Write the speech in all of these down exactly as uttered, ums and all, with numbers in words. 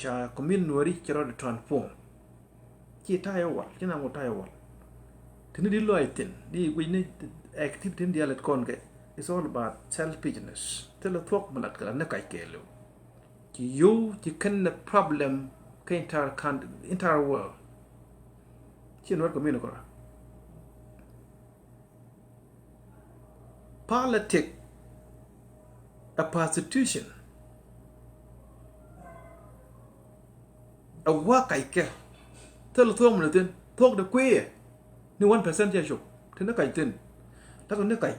Ca community nuɔri cɛ rɔ di transform. Ci ta̱yɛ wal, ci na ŋu ta̱yɛ wal. Tini di lɔac thin, di guic ni activity ni dialet kɔn kɛ. It's all about selfishness. Thilɛ thuɔk mi lat kɛ la ni kac kɛɛliw. Ci yow ci kɛn ni problem kä entire country, entire world. Ci nuɔr community kɔrɔ. Politic a prostitution. A wa kac kɛ. Thil thuɔk mi ni thin, thuɔk di kuiɛ. Ni one percent cɛ cop. Ti ni kac thin. Dak ni kac.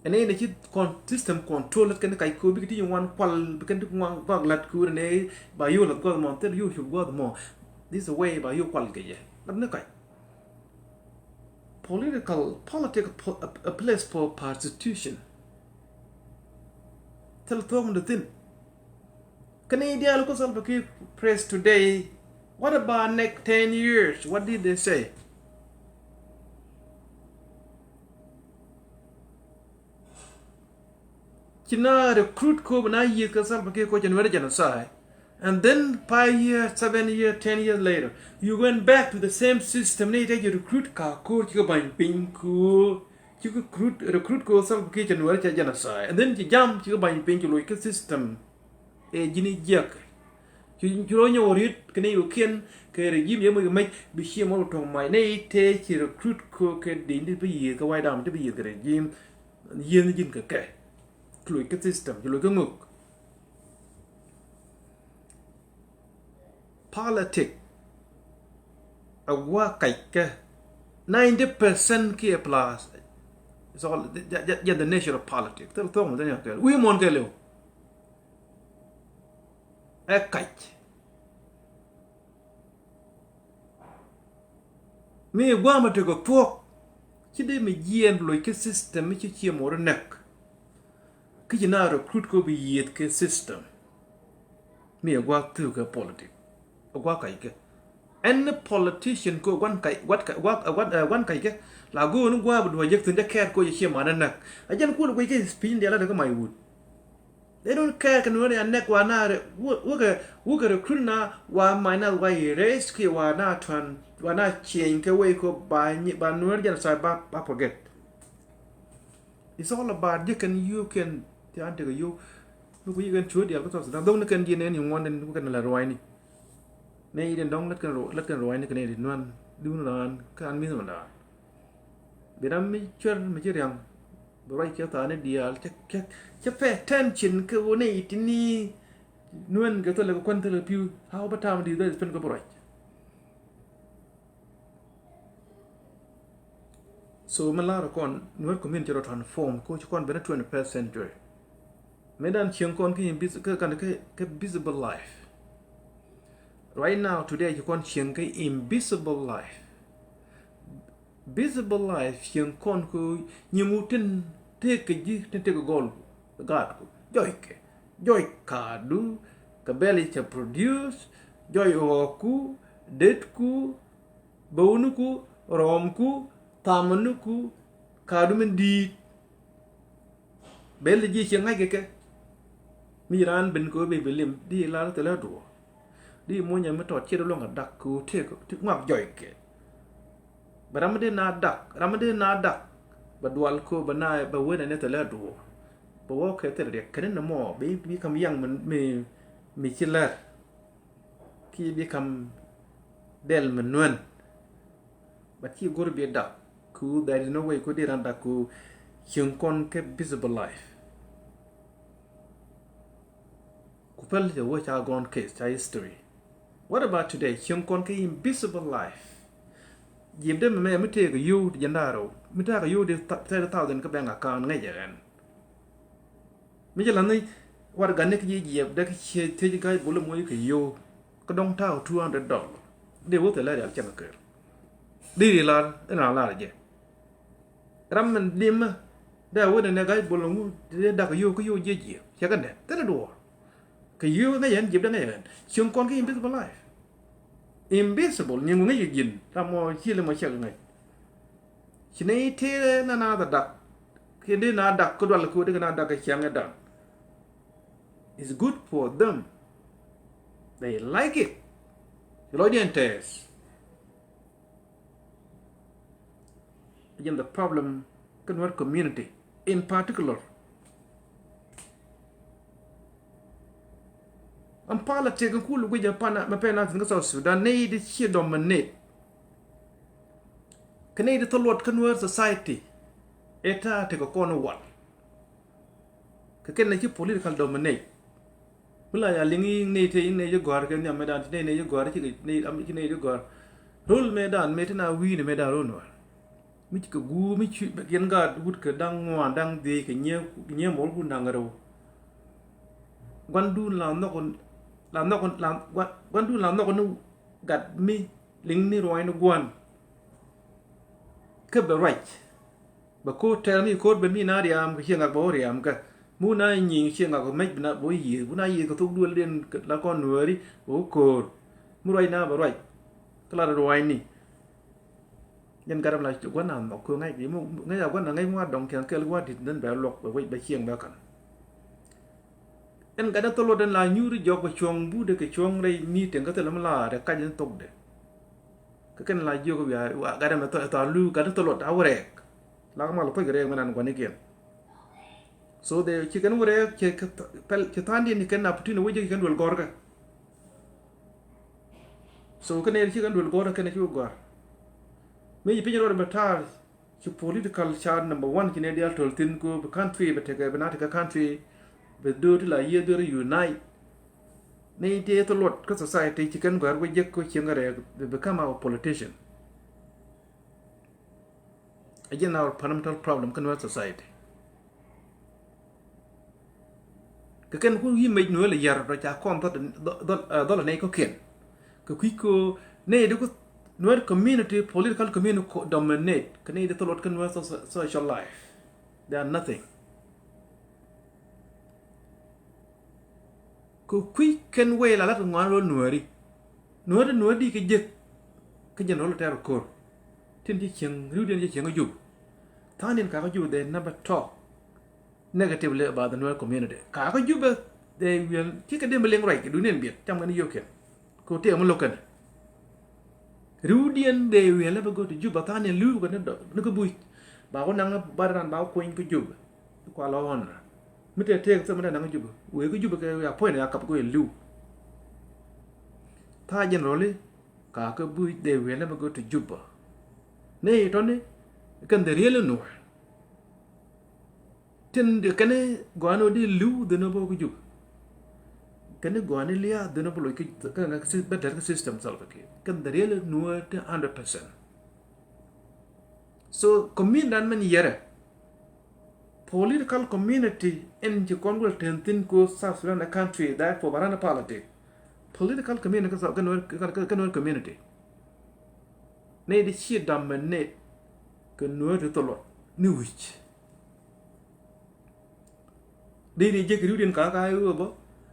Ɛn ni ci con-, system control kɛ ni kac ko bi kɛ ti ŋuan kual, bi kɛ ti ŋuan bak lat ko ni ba yow lat guath mɔ, thil yow cop guath mɔ. This is a way ba yow kual kɛ jɛ. Dak ni kac. Political, politic, po-, a, a place for prostitution. Thil thuɔk mi di thin. Kɛn i̱ diaal kä Salva Kiir press today. What about next ten years? What did they say? Ci na recruit ko bi na yieth kä Salva Kiir ko cɛ nuɛri genocide. And then five years, seven years, ten years later, you went back to the same system ni ite ci recruit ka ko ci kɛ bany piny ko. Ci kɛ recruit, recruit ko Salva Kiir cɛ nuɛri cɛ genocide. And then ci jam ci kɛ bany piny ci loc kä system. Ɛ ji̱n i̱ jiäk. Cu, cu rɔ nyɔk riet kɛ ni yokiɛn kɛ regime yɛ moc kɛ mec bi ciɛ mɔ rɔ tɔŋ mac ni tëë ci recruit ko kɛ dee ni bi yiëth kɛ wac dam ti bi yiëth kɛ regime. Yiëth ni ji̱n kɛ kɛ. Ci loc kɛ system, ci loc kɛ ŋök. Politic a gua kac kɛ ninety percent kiɛ plus. It's all, ja, ja, ja, the nature of politics. Thil thuɔk mi thil nyɔk kɛl. Wi̱i̱ muɔ̱n kɛl iw. Ɛ kac. Mi gua̱a̱mɛ tekɛ thuɔ̱k. Ci dee mi jiɛɛn loc kä system mi ci ciɛ mot ri nɛk. Kä ci na recruit ko bi yieth kɛ system. Mi ɛ gua̱a̱k thuk kɛ politic. Ɛ gua̱a̱k kac kɛ. Any politician ko gua̱n kac, gua̱n kac, gua̱n, gua̱n, eh, gua̱n kac kɛ. La go̱o̱n gua̱a̱k bi duɔ̱ɔ̱c jek thi̱n jɛ kɛɛt ko jɛ ciɛ manɛ näk. A jɛn kuɔl guic kä speech in diaal a dee kä my wood. They don't care kɛ nuɔ̱ɔ̱r ya nɛk wa na re-, wä-, wäkɛ, wäkɛ recruit na wa minus wa erase kiɛ wa na tran-, wa na change kɛ way ko ba nyi-, ba nuɔ̱ɔ̱r genocide ba, ba forget. It's all about ji̱ kɛn yio̱o̱ kɛn ti an tekɛ yio̱o̱. Ni ku yi kɛn cuɔ̱ɔ̱c diaal kä South Sudan. Dhok ni kɛn ji̱ nɛn yi ŋuɔ̱n den ku kɛn la ruaacni. Nɛ yi den dɔ̱ŋ lät kɛn ru-, lät kɛn ruaacni kɛn yi di nuan. Di wun raan kä an mi̱th mɛ daan. Bi ram mi cuɛr mi ci riaŋ. Bi ruac kɛ thaani diaal cɛ, cɛ, cɛ pay attention kɛ ɣöö nɛ yi ti ni nuan kɛ thilɛ kɛ kuän thilɛ pi̱w. How about time di dhɛ spend kɛ bi ruac? So mi lar kɔn nuɔr community rɔ transform ko ci kɔn ben a twenty-first century. Mi dan cieŋ kɔn kä invis-, kä, kä, kä, kä visible life. Right now, today, ci kɔn cieŋ kä invisible life. Visible life cieŋ kɔn kä nyimu tin tëëk kɛ ji̱, tin tëëk kɛ gɔl gaat ku. Jɔc kɛ. Jɔc kaadu, kɛ bɛl i̱ cɛ produce, jɔc ɣɔɔku, detku, bäwniku, rɔɔmku, thamaniku, kaadu min di̱i̱t. Bɛl ji̱ cieŋ ŋa̱ckɛ kɛ. Mi raan ben kɛ ɣöö bi bi lim, di lar thilɛ duɔ̱ɔ̱r. Di munyɛ mi tɔt ciet luɔ̱ŋ a dak kɛ ɣöö tëëk, ti ŋuak jɔc kɛ. Bɛ ram mi dee na dak, ram mi dee na dak. Bɛ dual kɛ ɣöö bɛ na, bɛ wen ɛn thilɛ duɔ̱ɔ̱r. Bɛ wä kɛ thilɛ riɛk, kɛn ni mɔ, bi, bi kam yaŋ mi, mi, mi ci lɛr. Ki bi kam dɛl mi nuɛn. But ci go̱r bi dak ku, there is no way ku di ran dak ku cieŋ kɔn kɛ visible life. Ku päl cɛ wä ca gɔn case, ca history. What about today? Cieŋ kɔn kɛ invisible life. Ji̱ dee mɛ mɛ mi tëëk yio̱w ti jɛ nda̱a̱r rɛw. Mi tëëk yio̱w di thirty thousand kä bank account ŋäc jɛ ɣɛn. Mi jɛ la̱th ni wat gat ni kä ji̱ jiɛp dee kä ciec thiec ga̱a̱c bol moc kɛ yio̱w. Kä dɔ̱ŋ ta̱a̱ two hundred dollar. Dee wä thilɛ rial cɛ mɛ kër. Dee ri lar in ran lar jɛ. Ram min dimä dee wä nɛ nɛ ga̱a̱c bol ŋu dee dak yio̱w kä yio̱w jiɛ jiɛp cɛ kɛ nɛ thilɛ duɔ̱ɔ̱r. Kɛ yio̱w ŋäc yɛn jiɛp dee ŋäc yɛn cieŋ kɔn kä invisible life. Invisible nyiŋ ŋäc kɛ ji̱n ram mɔ ciël mɔ cɛ kɛ ŋäc. Ci nɛ i̱ tëë na na dak. Kiɛ dee na dak kä dual kä wä dee kɛ na dak kɛ ciaŋ ɛ dan. It's good for them. They like it. Ci lɔcdiɛn tɛɛth. Jɛn the problem kä Nuer community in particular. Ɛn politic in kul guic ɛn pan mɛ pɛn athin kä South Sudan, nɛy di ci dominate. Kɛ nɛy di thil luɔt kä Nuer society. Ɛ ta̱a̱ tekɛ kɔn wal. Kɛ kɛn nɛ ci political dominate. Mi la ya liŋ i̱ nɛy te i̱ nɛy ji̱ gɔ̱a̱r kɛ nhiam mëëdan ci nɛy nɛy ji̱ gɔ̱a̱r ci nɛy ji̱ gɔ̱a̱r. Rol mëëdan mëë te na wi̱i̱ni mëëdan rol Nuäär. Mi ci kɛ guur mi ci yɛn gaat wut kɛ da̱ŋ ŋuan da̱ŋ dhiec kɛ nyiee mɔr kun da̱ŋ rɛw. Guandun la nhɔk la nhɔk la guandun la nhɔk ni gat mi liŋ ni ruaacni gua̱n. Kä bɛ ruac. Bɛ ko̱r tɛr mi ko̱r bɛ mi na riam kɛ ciɛ ŋak bɛ wä riam kɛ. Mu na nyiŋ ciɛ ŋak bɛ mec bɛ na bɛ wä yiëë. Bu na yiëë kɛ thok duël den la kɔn Nuääri bɛ wä ko̱r. Mi ruac na bɛ ruac. Kä la ruaacni. Jɛn gat ram la gua̱n na nhɔk ko̱ ŋa̱c bi mu ŋa̱c a gua̱n na ŋa̱c ŋua̱t dɔŋ kiɛn kɛl gua̱n dit den bɛ luɔk bɛ wec bɛ ciɛŋ bɛ kän. Ɛn gat ni thol luɔt den la nyuuri jɔk bɛ cuɔ̱ŋ budɛ kɛ cuɔ̱ŋ rɛy meeting kä thil mi la rɛ kac ni thokdɛ. Kä kɛn la jiök wiaa wa gat ɛmɛ thɔ thɔ lu gat thɔ luɔt a wä rɛɛk. La kä mal thɔc kɛ rɛɛk mɛ nan guanikiɛn. So de ci kɛn wä rɛɛk ci kɛ thal ci tha̱a̱ŋdiɛn ci kɛn opportunity wä jek ci kɛn duel gɔ̱rkä. So kɛn ci kɛn duel gɔ̱rkä kɛn ci wä gɔ̱r. Mi ci piny rɔɔd bɛ ta̱a̱r ci political chart number one ci nɛ diaal töl thi̱n ko bi country bɛ tekɛ bi na tekɛ country bɛ do̱r ti la yiëë do̱r unite. Ni ti thɔ luɔt kä society ci kɛn gɔ̱a̱r wä jek ko cieŋ rɛɛk they become our politician. A jɛn our fundamental problem kä Nuer society. Kɛ kɛn ku yi̱ mec Nuer lɛ yɛr dɔ ca kɔn dhɔl dhɔl dhɔl nɛy kɔ̱kiɛn. Kɛ kui̱ ko nɛy di ku Nuer community political community dominate kɛ nɛy di thɔ luɔt kä Nuer social life. They are nothing. Kɛ kui̱ kɛn wee la lat kɛ ŋɔaani rol Nuääri. Nuääri Nuääri di kɛ jek. Kä jɛn rol tɛr ko̱r tin ci cieŋ riwdiɛn ci cieŋ kä Jup. Tha̱a̱ŋdiɛn kakä Jup they never talk negatively about the Nuer community. Kakä Jup they will ci kɛ dee mi liŋ ruac kɛ duŋdiɛn biɛt cam kɛn yio̱kiɛn. Kɛ tëë mi lo̱k kɛn riwdiɛn they will never go to Juba tha̱a̱ŋdiɛn li̱w kɛ ni kä Buc. Ba wä naŋ ni bar ran ba wä kuny kä Juba. Kua la ɣɔn mi tëë tëë kɛ thil mi dee naŋ kä Juba wëë kä Juba kɛ ya puɔ̱ny ya kap kɛ wëë li̱w. Tha̱a̱ŋ generally kakä Buc they will never go to Juba. Ni tɔni kɛn the real Nuer. Tin di kɛn gɔani wä di li̱w dhin wä bä kä Jup. Kɛn gɔani lia̱a̱ dhin wä bä loc kä bɛ dɛr kä system Salva Kiir kɛn the real Nuer ti hundred percent. So community dan mɛn yɛrɛ political community in ci kɔn gul ten thin ko South Sudan a country that for barana politic. Political community kä Nuer community. Ni di ci dominate kɛ Nuer ti thol luɔt ni wi̱c. Di di jek riwdiɛn ka ka iwä bä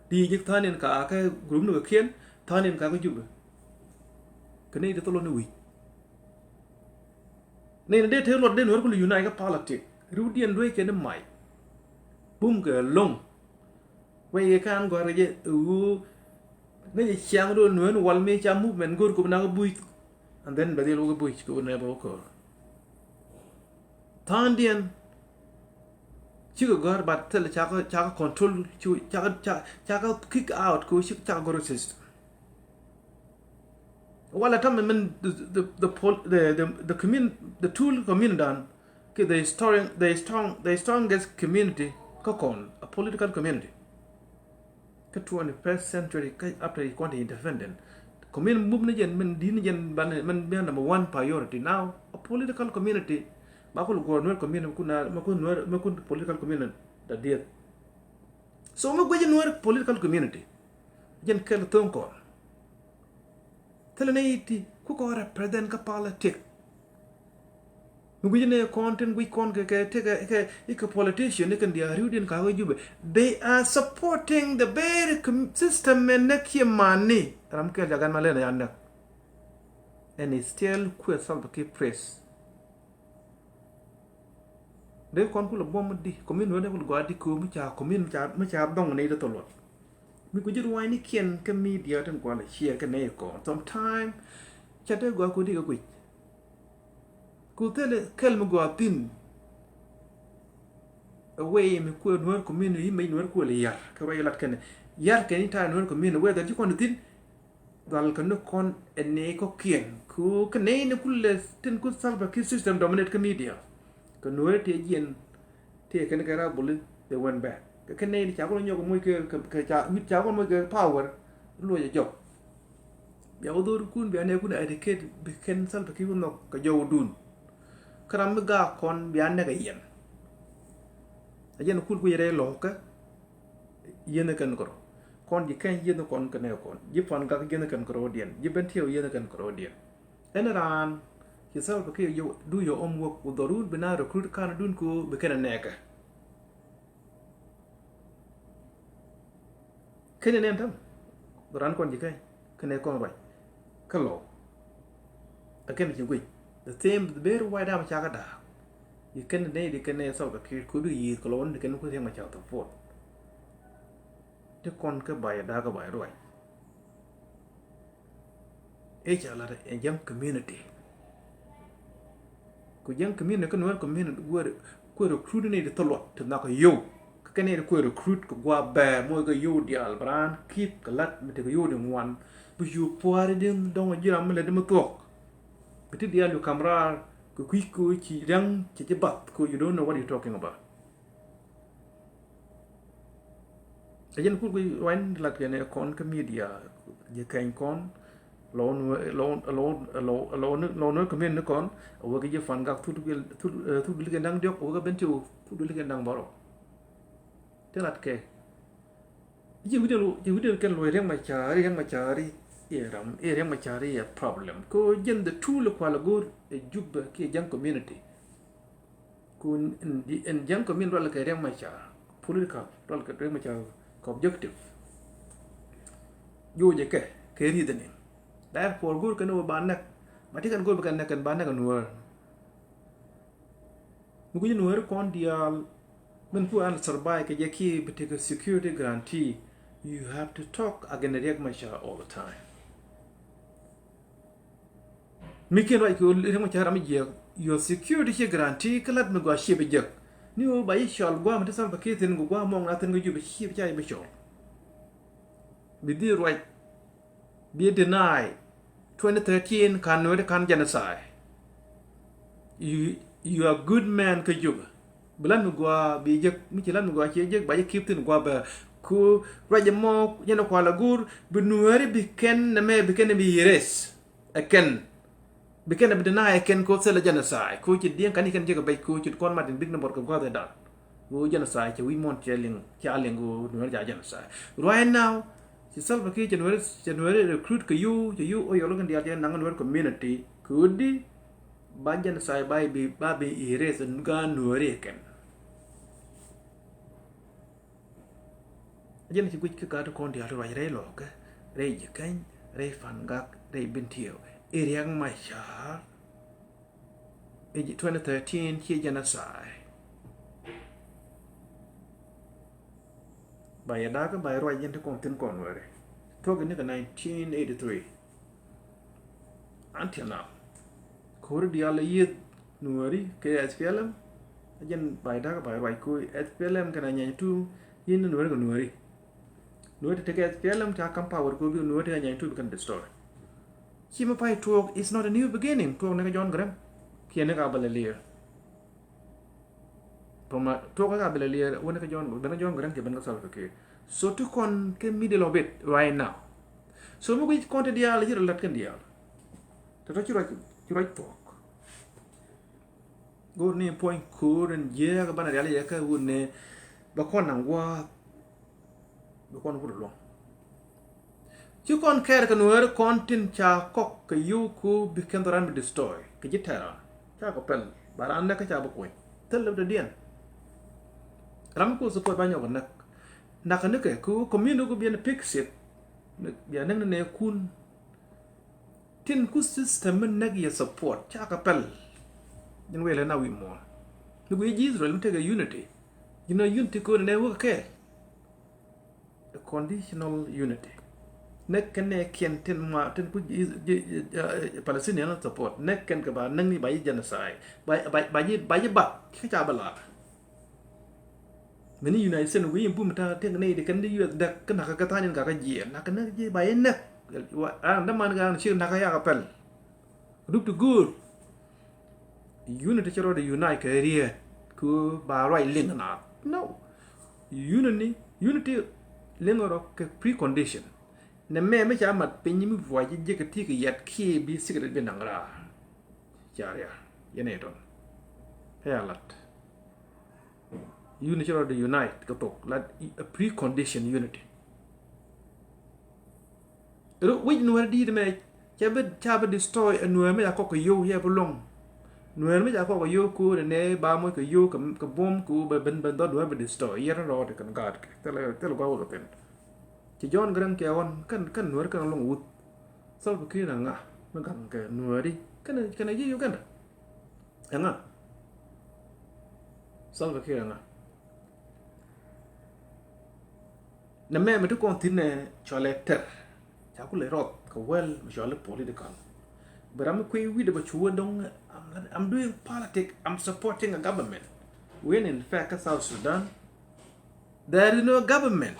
di jek tha̱a̱ŋdiɛn ka kɛ group ni kɛ kiɛn tha̱a̱ŋdiɛn ka kɛ Jup. Kɛ ni di thol luɔt ni wi̱c. Ni ni dee te luɔt dee Nuer kul unite kä politic riwdiɛn duee kɛn ni mac. Bum kɛ loŋ. Wee kɛ kan gɔ̱a̱r kɛ jɛ ɣöö ŋäcɛ ciaŋ do̱r Nuer wal mi ca movement go̱o̱r kop nak Buc. And then bɛ dhil wä kä Buc kɛ wä nɛ bɛ wä ko̱r. Tha̱a̱ŋdiɛn cikɛ gɔ̱a̱r but thil cakɛ cakɛ control cakɛ cakɛ kick out kɛ wä cakɛ gɔ̱r system. Wala tamɛ min the the the pol the the the commun the tool community dan kɛ the strong the strong the strongest community kä kɔn a political community. Kä twenty first century kä after yi kɔn ti independent community move ni jɛn min di ni jɛn ban min bia number one priority now a political community. Ba kul guɔ Nuer community kuna ma kun Nuer ma kun political community da dieth. So mi guɛc Nuer political community jɛn kɛl thoŋ kɔn. Thilɛ ni iti ku kɔn represent kä politic. Mi guic ni kɔn tin guic kɔn kɛ kɛ tekɛ kɛ ikɛ politician ni kɛn diaar riwdiɛn kakä Jubɛ. They are supporting the very system mɛ näk kiɛ mani ram kɛl jagan ma lɛn ya näk. And it's still kuɛ Salva Kiir press. Dee kɔn kulɛ buɔ̱m di komin wee dee kulɛ gɔaa di köö mi ca komin mi ca dhɔŋ ni dee thol luɔt. Mi ku ji̱ ruaacnikiɛn kä media tin kualɛ share kä nɛy kɔn. Sometime ca te gɔaa ku dikɛ guic. Ku thilɛ kɛl mi gɔaa thi̱n. Ɛ wee mi kuɛ Nuer community, mi Nuer kuɛ lɛ yar kä ruac lat kɛn. Yar kɛn i̱ ta̱a̱ Nuer community wee dhɔl ci kɔn thi̱n. Dhɔl kɛ ni kɔn ɛ nɛy kɔ̱kiɛn. Ku kɛ nɛy ni kulɛ tin ku Salva Kiir system dominate kä media. Kɛ Nuer tëë jiɛn tëë kɛn kɛ rabuli, they went back. Kɛ kɛn nɛy ni ca kɔn nyɔk moc kɛ, kɛ, kɛ ca, wi̱c ca kɔn moc kɛ power, luɔc ɛ jɔk. Bia wä dhorikun, bia nɛɛkun educate, bi kɛn Salva Kiir wä nhɔk kɛ jɔwdun. Kä ram mi gak kɔn bia nɛk ɛ yɛn. Ɛ jɛn kul kui̱ rɛy lɔkä, yieth ni kɛn kɛ rɔ. Kɔn ji̱ Kɛny yieth ni kɔn kɛ nɛk kɔn. Ji̱ Pan Gak yieth ni kɛn kɛ rɔɔdiɛn. Ji̱ Bentiu yieth ni kɛn kɛ rɔɔdiɛn. Ɛn raan ci Salva Kiir yɛ do your homework, ku dhɔrun bi na recruit kan dun ko bi kɛn a nɛɛkɛ. Kɛn a nɛn täm raan kɔn ji̱ Kɛny kɛn a kɔn ruac kä lɔw. A kɛn ci guic the same very white arm ca kä da̱a̱k. Yi kɛn a nɛy di kɛn a Salva Kiir ko bi yi̱i̱th kɛ lɔw ni kɛn ku thiɛŋ ma ca support. Ti kɔn kä bay da̱a̱k kä bay ruac. Ëë ca lat ɛ Jiɛŋ community. Ku Jiɛŋ community kä Nuer community kuɛ recruit ni ti tholuɔt ti nhɔk kɛ yio̱w. Kä kɛn ni ti kuɛ recruit kɛ gua̱a̱ bɛɛr moc kɛ yio̱w diaal bɛ raan kip kɛ lat mi tekɛ yio̱w di ŋuan. Bi cu pua̱a̱ri di dɔ̱ŋ ji̱ ram mi lät di mi thuɔ̱k. Bi ti diaal cu kam raar kɛ kui̱ ko ci ria̱ŋ ci ci bath ko you don't know what you talking about. A jɛn kul guic ruany lat kɛn ɛ kɔn kä media ji̱ Kɛny kɔn lɔ Nuer community ni kɔn a wek ji̱ Pan Gak thut likɛn da̱ŋ diɔk a wek a Bentiu thut likɛn da̱ŋ bärɔw. Ti lat kɛ ji̱ wi̱dɛ, ji̱ wi̱dɛ kɛn luɔc Riɛk Macar, Riɛk Macar i̱ ram, i̱ Riɛk Macar i̱ problem. Ko jɛn the two li kual a go̱o̱r ɛ Jubɛ kiɛ Jiɛŋ community. Ku in, in Jiɛŋ community rual kɛ Riɛk Macar political, rual kɛ Riɛk Macar kɛ objective. Jocɛ kɛ kɛ reasoning. Therefore go̱o̱r kɛn wä ba näk. Ma ti kɛn go̱o̱r bi kɛn näk kɛn ba näk ɛ Nuäär. Mi ku ji̱ Nuäär kɔn diaal min ku answer by kɛ jɛ ki bi tekɛ security guarantee. You have to talk against Riɛk Macar all the time. Mi kiɛn ruac kɛ ɣöö Riɛk Macar ram mi jiɛk, your security ci guarantee kä lat mi gɔaa ciɛ bi jek. Ni ɣöö ba yi cɔl gua̱a̱m ti Salva Kiir thi̱n kɛ gua̱a̱m muɔŋ na thi̱n kɛ Jubɛ ciɛ bi ca yi bi cɔl. Bi dhil ruac bi deny twenty thirteen kan Nuɛri kan genocide. You, you are good man kä Jubɛ. Bi lat mi gɔaa bi jek, mi ci lat mi gɔaa ci jek ba jɛ kip thi̱n gua̱a̱ bɛ. Ku ruac mɔ jɛn kual a go̱o̱r bi Nuɛri bi kɛn nɛmɛ bi kɛn bi erase. Ɛ kɛn bi kɛn bi deny ɛ kɛn ko thilɛ genocide ko ci diɛŋ kan i̱ kɛn jek a bɛc ko ci kɔn Martin Big Number kɛ gua̱a̱th ɛ dan. Ko genocide cɛ wi̱c muɔ̱n cɛ liŋ ca liŋ ko Nuɛri ca genocide. Right now ci Salva Kiir cɛ Nuɛri, cɛ Nuɛri recruit kɛ yio̱w, cɛ yio̱w ɔ yɔl kɛn diaal cɛ naŋ Nuɛri community. Ko di ba genocide ba bi, ba bi erase ɛ gaat Nuɛri ɛ kɛn. A jɛn ci guic kä gaat ti kɔn diaal ti ruac rɛy Lɔɔkä, rɛy Jikäny, rɛy Pangak, rɛy Bentiu. I̱ Riɛk Macar i̱ twenty thirteen ci genocide. Ba yɛ da̱a̱kä ba yɛ ruac jɛn ti kɔn thi̱n kɔn weri. Thuɔ̱k i̱ ni kɛ nineteen eighty-three. Until now. Ko̱ri diaal a yieth Nuäri kɛ S P L M. A jɛn ba yɛ da̱a̱kä ba yɛ ruac ko̱ S P L M kɛn a nyany tu yieth ni Nuäri kɛ Nuäri. Nuäri tekɛ S P L M ca kam power ko̱ bi Nuäri tekɛ nyany tu bi kɛn destroy. Ci mi pay tuɔɔk is not a new beginning. Tuɔɔk ni kɛ John Garang kiɛ ni kɛ Abel Alier. Pama tuɔk kä Abel Alier wä ni kä John, ben kä John Garang kiɛ ben kä Salva Kiir. So ti kɔn kä middle of it right now. So mi guic kɔn ti diaal ci rɔ lat kɛn diaal. Tɔ̱tɔ̱ ci ruac, ci ruac tuɔk. Go̱o̱r ni puɔ̱ny ko̱o̱r in jiääk banɛ rial yɛ kä wun ni bɛ kɔn naŋ gua̱a̱th. Bi kɔn wut luɔ̱ŋ. Ci kɔn kɛɛr kɛ Nuäär kɔn tin ca kɔk kɛ yio̱w ko̱ bi kɛn dhɔran bi destroy kɛ ji̱ tɛ̈ran. Ca kɔ pɛl ba raan näk kä ca bi kuɔny. Thil lɛ bi dɔ̱diɛn. Ram mi ku support ba nyɔk kɛ näk. Nakä nikɛ ko̱ community ku biɛn pick sip. Bia näk ni nɛɛkun. Tin ku system mi näk yɛ support ca kɛ pɛl. Jɛn wëë lɛ na wi̱i̱ muɔ̱ɔ̱n ni ku yɛ ji̱ Israel mi tekɛ unity. Ji̱n nɔ unity ko̱n nɛ wä kɛ kɛɛl. Conditional unity. Näk kɛn nɛɛkiɛn tin ma tin ku ji̱, ji̱, ji̱, eh, Palestinian support. Näk kɛn kɛ ba näk ni ba ji̱ genocide. Ba, ba, ba ji̱, ba ji̱ bath. Kä ca bä lar. Mini United States wi̱i̱ bum ta tëk nɛy di kɛn di U S däk kä nakä kä tha̱a̱ŋ in kakä jiɛɛn. Nakä näk ji̱ ba ji̱ näk. Wa, an däman ka an ci nakä yakɛ pɛl. Dup ti go̱o̱r. Unity cɛ rɔ di unite kɛ riet. Ku ba ruac liŋ naath. No. Unity, unity liŋ rɔ kɛ precondition. Nɛ mɛ mi ca mat piny mi buac ji̱ ji̱ kɛ ti kɛ yat kiɛ bi secret bi naŋ raar. Ca rial. Yɛn ɛ tɔn. Ɛ a lat. Unity cɛ rɔ di unite kɛ thok. Lat a precondition unity. Ru wi̱c Nuäär di̱i̱t mɛ, cɛ bi, ca bi destroy ɛ Nuäär mi ca kɔk kɛ yio̱w, yɛ bi luɔ̱ŋ. Nuäär mi ca kɔk kɛ yio̱w ko̱o̱r ɛ nɛ ba moc kɛ yio̱w kɛ, kɛ buɔ̱m ko̱o̱r bɛ ben, ben dhɔr Nuäär bi destroy. Yɛn rɔɔdɛ kɛn gaat kɛ. Thilɛ, thilɛ gua̱a̱th wä kɛ thi̱n. Ci John Garang cɛ ɣɔn, kɛn, kɛn Nuäär kɛn luɔ̱ŋ wuth. Salva Kiir ɛ ŋa mi gaŋ kɛ Nuääri. Kɛn, kɛn ji̱ Uganda. Ɛ ŋa? Salva Kiir ɛ ŋa? Nɛ mɛ mi ti kɔn thi̱n nɛ cɔalɛ tɛr. Ca ku lɛ rɔth kɛ wäl mi cɔalɛ political. Bɛ ram mi kui̱ wi̱cdɛ bɛ cu wä dɔ̱ŋ, I'm, I'm doing politics, I'm supporting a government. When in fact kä South Sudan, there is no government.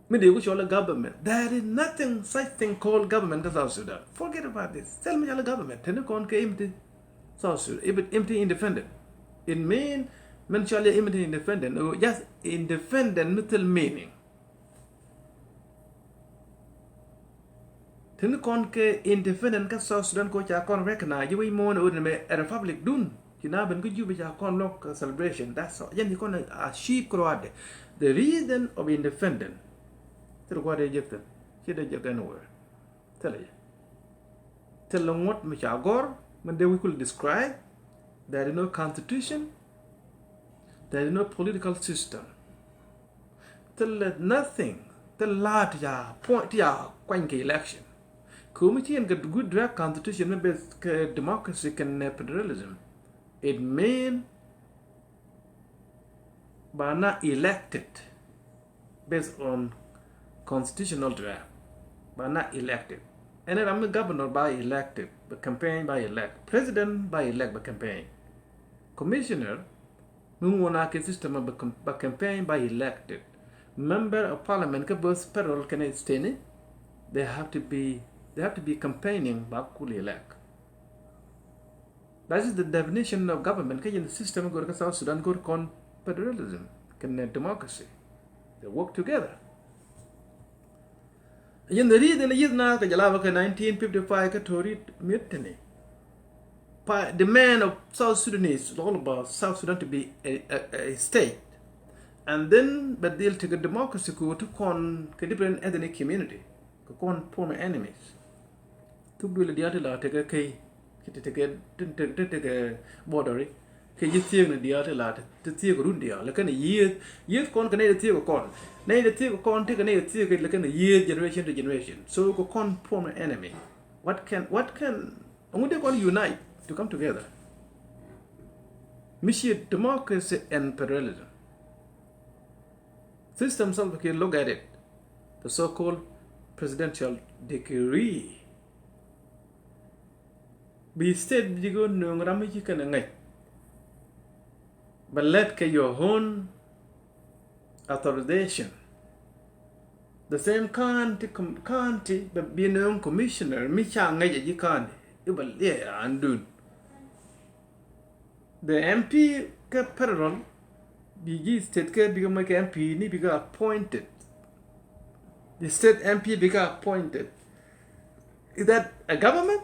Mi dee ku cɔl a government. There is nothing such thing called government kä South Sudan. Forget about this. Thil mi cɔl a government. Teni kɔn kɛ empty South Sudan. Empty independent. It mean, min cɔl a empty independent. Oh, just independent mi thil meaning. Teni kɔn kɛ independent kä South Sudan ko ca kɔn recognize ji̱ wi̱i̱ muɔ̱ɔ̱n ɛ wä ni mɛ ɛ republic dun. Ci na ben kä Juba ca kɔn lɔk celebration. That's all. Yɛn ci kɔn a sheep kɛ ruaadɛ. The reason of independent. Thil ruaadɛ jek thin. Ci dee jek anywhere. Thil yɛ. Thil ŋuɔ̱t mi ca gɔr, mi dee wi̱i̱ kul describe. There is no constitution. There is no political system. Thil nothing. Thil la ti ca point ti ca kuany kɛ election. Kɛ mi ci yɛn kɛ good draft constitution mi beth kɛ democracy kɛn federalism. It mean ba na elected based on constitutional draft. Ba na elected. Ɛn ram mi governor ba elected, bɛ campaign ba elect. President ba elect, bɛ campaign. Commissioner mi ŋuɔn a kɛ system ba, ba campaign ba elected. Member of parliament kä both federal kɛnɛ state ni, they have to be, they have to be campaigning ba kul elect. That is the definition of government. Kä yɛn system go̱r kä South Sudan go̱r kɔn federalism kɛnɛ democracy. They work together. Yɛn the reason yith na kɛ jalaba kɛ nineteen fifty-five kä Torit mutiny. Pa demand of South Sudanese, all about South Sudan to be a, a, a state. And then bɛ dhil tekɛ democracy kɛ wä ti kɔn kɛ different ethnic community. Kɛ kɔn former enemies. Thuk duël diaal ti la tekɛ key. Ti tekɛ, ti tekɛ, ti tekɛ border. Kɛ ji̱ thiek ni diaal ti la ti thiek run diaal. Lɛ kɛn yieth, yieth kɔn kɛ nɛy ti thiek kɔn. Nɛy ti thiek kɔn ti kɛ nɛy ti thiek lɛ kɛn yieth generation to generation. So kɛ kɔn form enemy. What can, what can, ɛŋu dee kɔn unite to come together? Mi ciɛ democracy and federalism. System Salva Kiir, look at it. The so-called presidential decree. Bi state bi ji̱ kɛ nööŋ ram mi ci kɛn ɛ ŋäc. Bɛ lät kɛ your own authorization. The same county, com-, county bɛ bi nööŋ commissioner mi ca ŋäc ɛ ji̱ county. I̱ bɛ liɛɛr raandun. The M P kä federal, bi ji̱ state kä bikɛ moc kɛ M P ni bikɛ appointed. The state M P bikɛ appointed. Is that a government?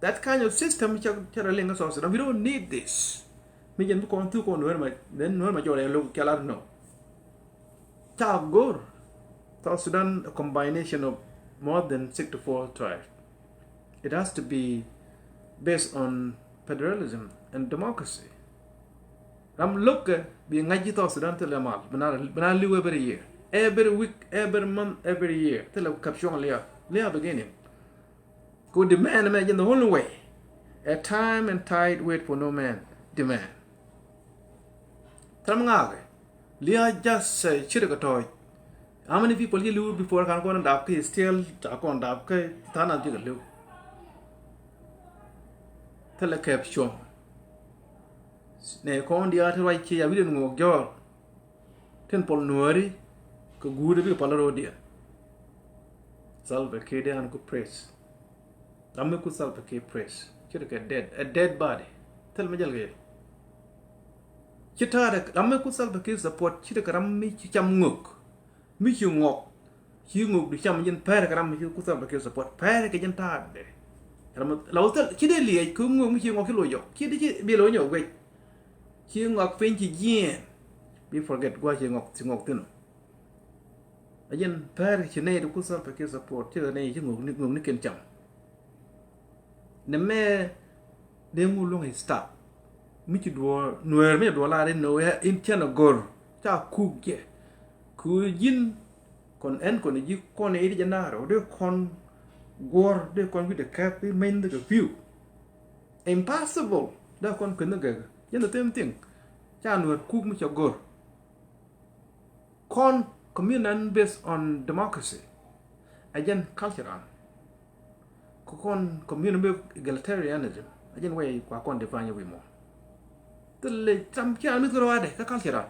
That kind of system cɛ, cɛ rɔ liŋ kä South Sudan. We don't need this. Mi jɛn bi kɔn thuk kɔn Nuɛr ma, then Nuɛr ma jɔrɛ lo̱k kɛ lar no. Ca go̱r South Sudan a combination of more than sixty-four tribes. It has to be based on federalism and democracy. Ram lo̱kɛ bi ŋa̱c ji̱ South Sudan thilɛ mal. Bi na, bi na li̱w every year. Every week, every month, every year. Thilɛ kap cuɔ̱ŋ lia̱a̱. Lia̱a̱ beginning. Ku demand mɛ jɛn the only way. A time and tide wait for no man. Demand. Thil mi ŋa̱a̱kɛ. Lia just, eh, ci ri kɛ tɔ̱ɔ̱c. How many people ci li̱w before kan kɔn dap kä still ta kɔn dap kä tha̱a̱ŋ nath ji̱ kɛ li̱w? Thilɛ kɛp cuɔ̱ŋ. Nɛ kɔn diaal ti ruac ci a wi̱cdɛ ŋuɔk jɔɔr. Tin pɔl nuääri kɛ guut a bikɛ pal ro̱o̱diɛn. Salva Kiir dee an ku praise. Ram mi ku Salva Kiir praise. Ci ri kɛ dead, a dead body. Thil mi jɛl kɛ yɛ. Ci ta̱a̱dɛ ram mi ku Salva Kiir support, ci ri kɛ ram mi ci cam ŋök. Mi ci ŋɔk. Ci ŋök du cam jin pɛr kɛ ram mi ci ku Salva Kiir support. Pɛr kɛ jin ta̱a̱dɛ. Ram mi la wä thil ci dee liɛc kɛ ŋök mi ci ŋɔk ci lo̱c jɔk. Ci di ci bi lo̱c nyɔk guec. Ci ŋɔk piny ci jiɛɛn. Bi forget gua̱c ci ŋɔk, ci ŋɔk thin ɔ. A jɛn pɛr ci nɛy ti ku Salva Kiir support, ci nɛy ci ŋok ni, ŋok ni ken cam. Nɛ mɛ dee ŋu luɔ̱ŋ i̱ stop. Mi ci duɔ̱ɔ̱r, nuɛɛr mi ci duɔ̱ɔ̱r lar in nɛ wee in cɛn a go̱r. Ca kuk jɛ. Ku ji̱n kɔn ɛn kɔn ji̱ kɔn i̱ di jɛ naar ɔ dee kɔn guɔ̱r dee kɔn wi̱cdɛ kɛp i̱ mɛny dhikɛ pi̱w. Impossible. Dee kɔn kueth ni gɛk. Jɛn the same thing. Ca nuɛɛr kuk mi ca go̱r. Kɔn communal based on democracy. A jɛn culture an. Kɛ kɔn communal based egalitarianism. A jɛn wee kua kɔn define wi̱i̱ mɔ. Thilɛ tam cia mi̱th kɛ ruaadɛ kä culture an.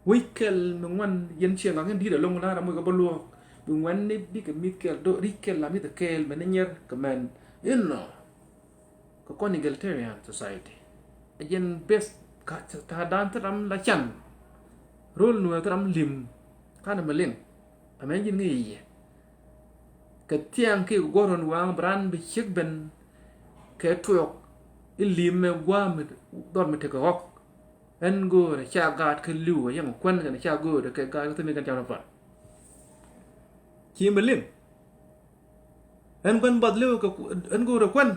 Wec kɛl mi ŋuan yɛn cieŋ ŋa̱k in di̱i̱t ɛlɔ̱ŋ la̱r amuc kɛ bä luɔ̱ɔ̱k. Bi ŋuan ni bikɛ mi̱th kɛl do̱ ri̱c kɛl la mi̱th kɛɛl mɛn ni nyɛr kɛ mɛn. Inɔ. Kɛ kɔn egalitarian society. A jɛn beth ka ta̱a̱dan thil ram la can. Rol nuɛ thil ram lim. Kanɛ mi liŋ. Amɛ ji̱n ŋi̱i̱c yɛ. Kɛ thiaŋ ki guɔ̱r run waŋ bi ran bi ciek ben. Kɛ tuɔɔk i̱ lim mɛ gua̱a̱ mi dhɔr mi tekɛ ɣɔk. Ɛn go̱o̱rɛ ca gaat kä li̱w ɛ yɛŋ kuän kɛn ca go̱o̱rɛ kɛ gaat kä thimi kɛn ca run pan. Ci mi liŋ. Ɛn gua̱n bath li̱w kɛ ku-, ɛn go̱o̱rɛ kuän.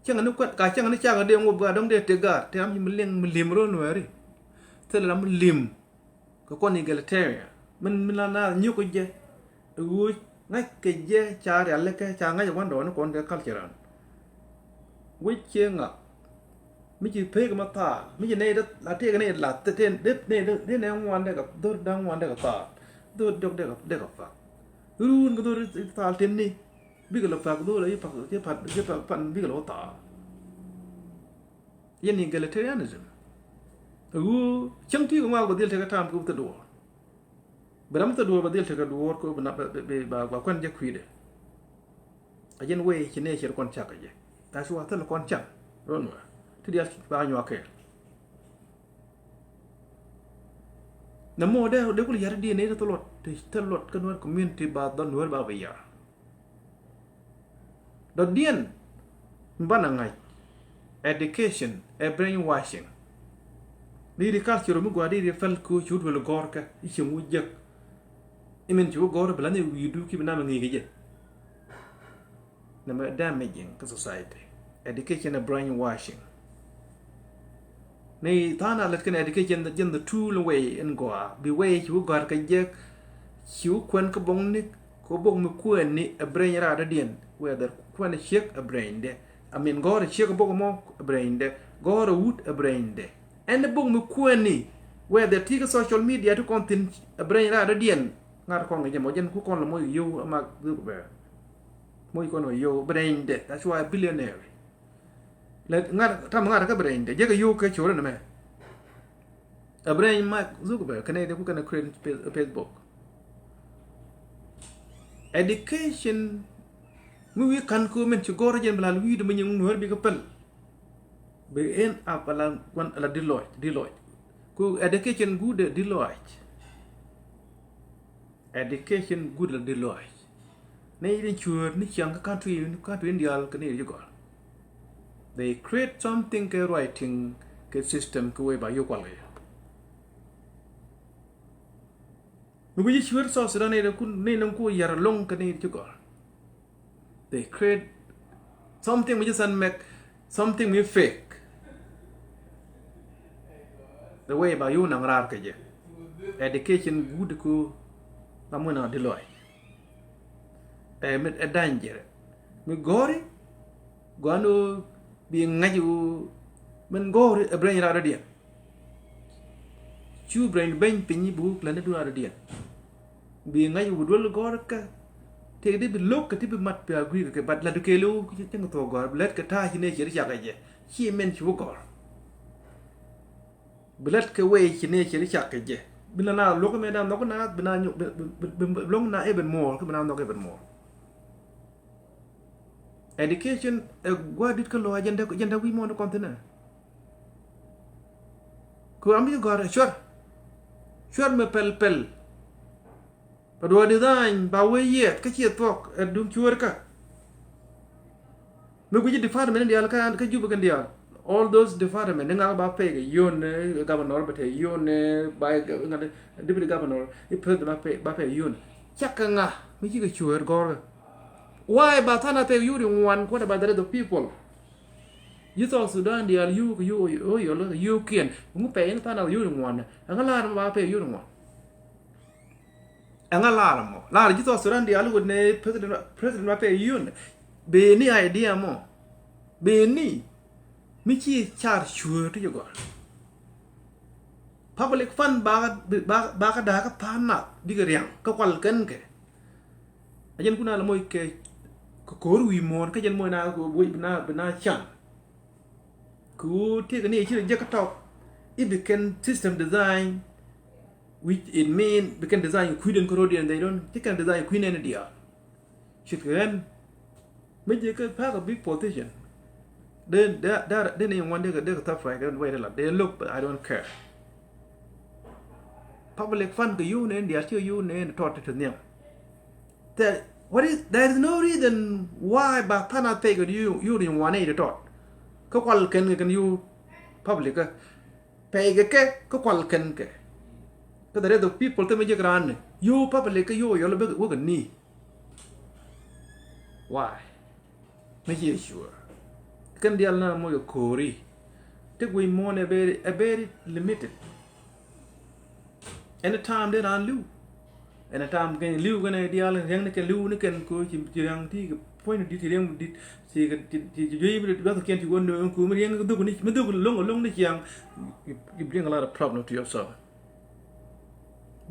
Cäŋ ni kuän, ka cäŋ ni cak dee ŋop gaa dɔ̱ŋ dee tëk gaat, tëë ram ci mi liŋ mi li̱m ro̱l nuɛɛri. Thilɛ ram mi li̱m. Kɛ kɔn egalitarian. Min, min la naath nyukä jɛ. Ɛ ɣöö ŋa̱c kɛ jɛ ca rialikä, ca ŋa̱c ɛ wandɔ ni kɔn kɛ culture an. Wec cië ŋa. Mi ci pek ma thaal, mi ci nɛy dee la tëëk nɛy la tëë, tëë, dee, dee, dee nɛ ŋuan dee kɛ, dhor dee ŋuan dee kɛ thaal. Dhor jɔk dee kɛ, dee kɛ pak. Ruun kɛ dhor thaal tëë ni. Bikɛ lɛ pak dhor la, yi pak, yi pak, yi pak pan, bikɛ lɛ wä thaal. Yɛn ni egalitarianism. Ɛ ɣöö cäŋ ti kɛ ŋuak bɛ dhil tekɛ ta̱a̱m kɛ wä thil duɔ̱ɔ̱r. Bɛ ram thil duɔ̱ɔ̱r bɛ dhil tekɛ duɔ̱ɔ̱r kɛ wä bɛ na, bɛ, bɛ, bɛ, ba, ba kuän jɛ kui̱dɛ. A jɛn wee ci nɛ cir kɔn cak kɛ jɛ. That's why thil kɔn cak. Run wä. Ti dial ba nyuak kɛ. Nɛ mɔ dee, dee kul yar di nɛ thil luɔt, thil luɔt kä Nuer community ba dhɔl Nuer ba bɛ yar. Dɔ̱diɛn mi banɛ ŋa̱c education ɛ brainwashing. Ni ri culture mi gɔaa di ri päl kɛ cu duel gɔ̱rkä i̱ cieŋ wä jek. I̱ min ci wä gɔ̱r bi la̱th ni wi̱i̱du ki bi nam ɛ ŋi̱i̱c kɛ jɛ. Nɛmɛ damaging kä society. Education ɛ brainwashing. Ni tha̱a̱ŋ a lät kɛn education jɛn the tool in way in gɔaa. Bi way ci wä gɔ̱a̱r kɛ jek, ci wä kuɛn kä bo̱ŋ ni, kä bo̱ŋ mi kuɛn ni ɛ brain raar dɔ̱diɛn. Whether kuɛn ciek ɛ brain dɛ. I mean gɔ̱r ciek ɛ bo̱ŋ mɔ ɛ brain dɛ. Gɔ̱r ɛ wut ɛ brain dɛ. Ɛn bo̱ŋ mi kuɛn ni, whether ti kä social media ti kɔn thi̱n ɛ brain raar dɔ̱diɛn. Ŋa̱t kɔn kɛ jɛ mɔ jɛn ku kɔn lɛ mɔ yow ɛ mak dhuk bɛ. Moc kɔn wä yow brain dɛ, that's why billionaire. Lɛ ŋa̱t, tam ŋa̱t kä brain dɛ, jɛ kɛ yow kɛ corɛ nɛ mɛ. A brain Mark Zuckerberg kɛnɛ dɛ ku kɛnɛ create Face-, Facebook. Education mi wi̱i̱ ka̱n ku min ci gɔr jɛn bi la wi̱i̱du mi nyiŋ Nuɛr bikɛ päl. Bi end up ala gua̱n ala di lɔc, di lɔc. Ku education guut di lɔc. Education guut la di lɔc. Ni rin cuer ni ciaŋ kä country, country in dial kä ni ri gɔl. They create something kɛ writing kɛ system kɛ wee ba yo̱ kual kɛ. Mi guici cuer South Sudan ni ri kun ni nang ku yar lɔŋ kä ni ri gɔl. They create something mi just make something mi fake. The way ba yu nang rar kɛ jɛ. Education guut ku ram wina di lɔc. Ɛ mi ɛ danger. Mi gɔri gɔano bi ŋa̱c wu min gɔri ɛ brain rar diɛn. Cu brain beny piny bi wuk lani dun aradiɛn. Bi ŋa̱c wut wä gɔr kä. Tëë di bi lo̱k kɛ ti bi mat bi agree kɛ, but ladu kɛ lo̱w cäŋ thok gɔr bi lät kɛ ta̱a̱ ci nɛ ci ri cak kɛ jɛ. Ci mɛn ci wä gɔr. Bi lät kɛ wee ci nɛ ci ri cak kɛ jɛ. Bi na na lo̱k mɛ da nhɔk na bi na nyok bi, bi, bi, bi lo̱k na even more kɛ bi na nhɔk even more. Education ɛ gua̱di̱t kä lɔ agenda, agenda wi̱i̱ mɔɔn kɔn thi̱n ɛ. Ku ram bi gɔ̱r ɛ cuɛr. Cuɛr mɛ pɛl pɛl. Bɛ duɔ̱ɔ̱r design ba wee yiɛt kä ciɛ thuɔ̱k ɛ duŋ cuɛr kä. Mi guici department in diaal kä, kä Jubɛ kɛn diaal. All those department ni ŋak ba pay kɛ yun, eh, governor bɛ te yun, eh, ba, eh, ŋak deputy governor, i president ba pay, ba pay yun. Cak kɛ ŋa mi ci kɛ cuɛr gɔr kɛ. Why ba than a pay yuri ŋuan, what about the rest of people? Yi South Sudan diaal yu kɛ yu, yu, yu, yu kiɛn. Ŋu pay in than a yuri ŋuan. Ɛŋa lar ba pay yuri ŋuan. Ɛŋa lar mɔ? Lar ji̱ South Sudan diaal wut ni president, president ma pɛ yun. Beni idea mɔ. Beni. Mi ci car cuäär ti jɛ gɔr. Public fund ba, ba, ba ka daa ka tha̱a̱ŋ nath bikɛ riaŋ kä kual kɛn kɛ. A jɛn kun a la moc kɛ, kɛ ko̱r wi̱i̱ muɔ̱ɔ̱n kä jɛn moc na bi na, bi na can. Ku tëëkɛ ni ci rɛ jek kä tɔk. I̱ bi kɛn system design, which it mean bi kɛn design kui̱dɛn kä road yɛn, they don't, ci kɛn design kui̱dɛn diaal. Cit kɛ ɣän mi jek kä pa̱a̱k a big position. Den, den, den, den ni ŋuan dee kɛ, dee kɛ thap right, den way la, den look, but I don't care. Public fund kɛ yio̱w nɛn diaal, ci kɛ yio̱w nɛn tɔt ti ti nhiam. There, what is, there is no reason why ba than a pay kɛ yio̱w, yio̱w ni ŋuan ni ti tɔt. Kä kual kɛn kɛ kɛn yio̱w public kä. Pay kɛ kɛ, kä kual kɛn kɛ. Kä the rest of people thim mi jek raan ni. Yio̱w public kä yio̱w yɔl bek wek ni. Why? Mi ci sure. Kɛn diaal na moc kɛ ko̱ri. Ti guic muɔ̱ɔ̱n ɛ very, ɛ very limited. Anytime dee raan li̱w. Anytime kɛn li̱w kɛn diaal riɛŋ ni kɛn li̱w ni kɛn ko ci, ci riɛŋ ti kɛ puɔ̱ny ni dit, ci riɛŋ dit, ci kɛ, ci, ci, ci juey bi duath kiɛn ci wä nööŋ ku mi riɛŋ dhuk ni, mi dhuk loŋ, loŋ ni ciaŋ. You, you bring a lot of problem to yourself.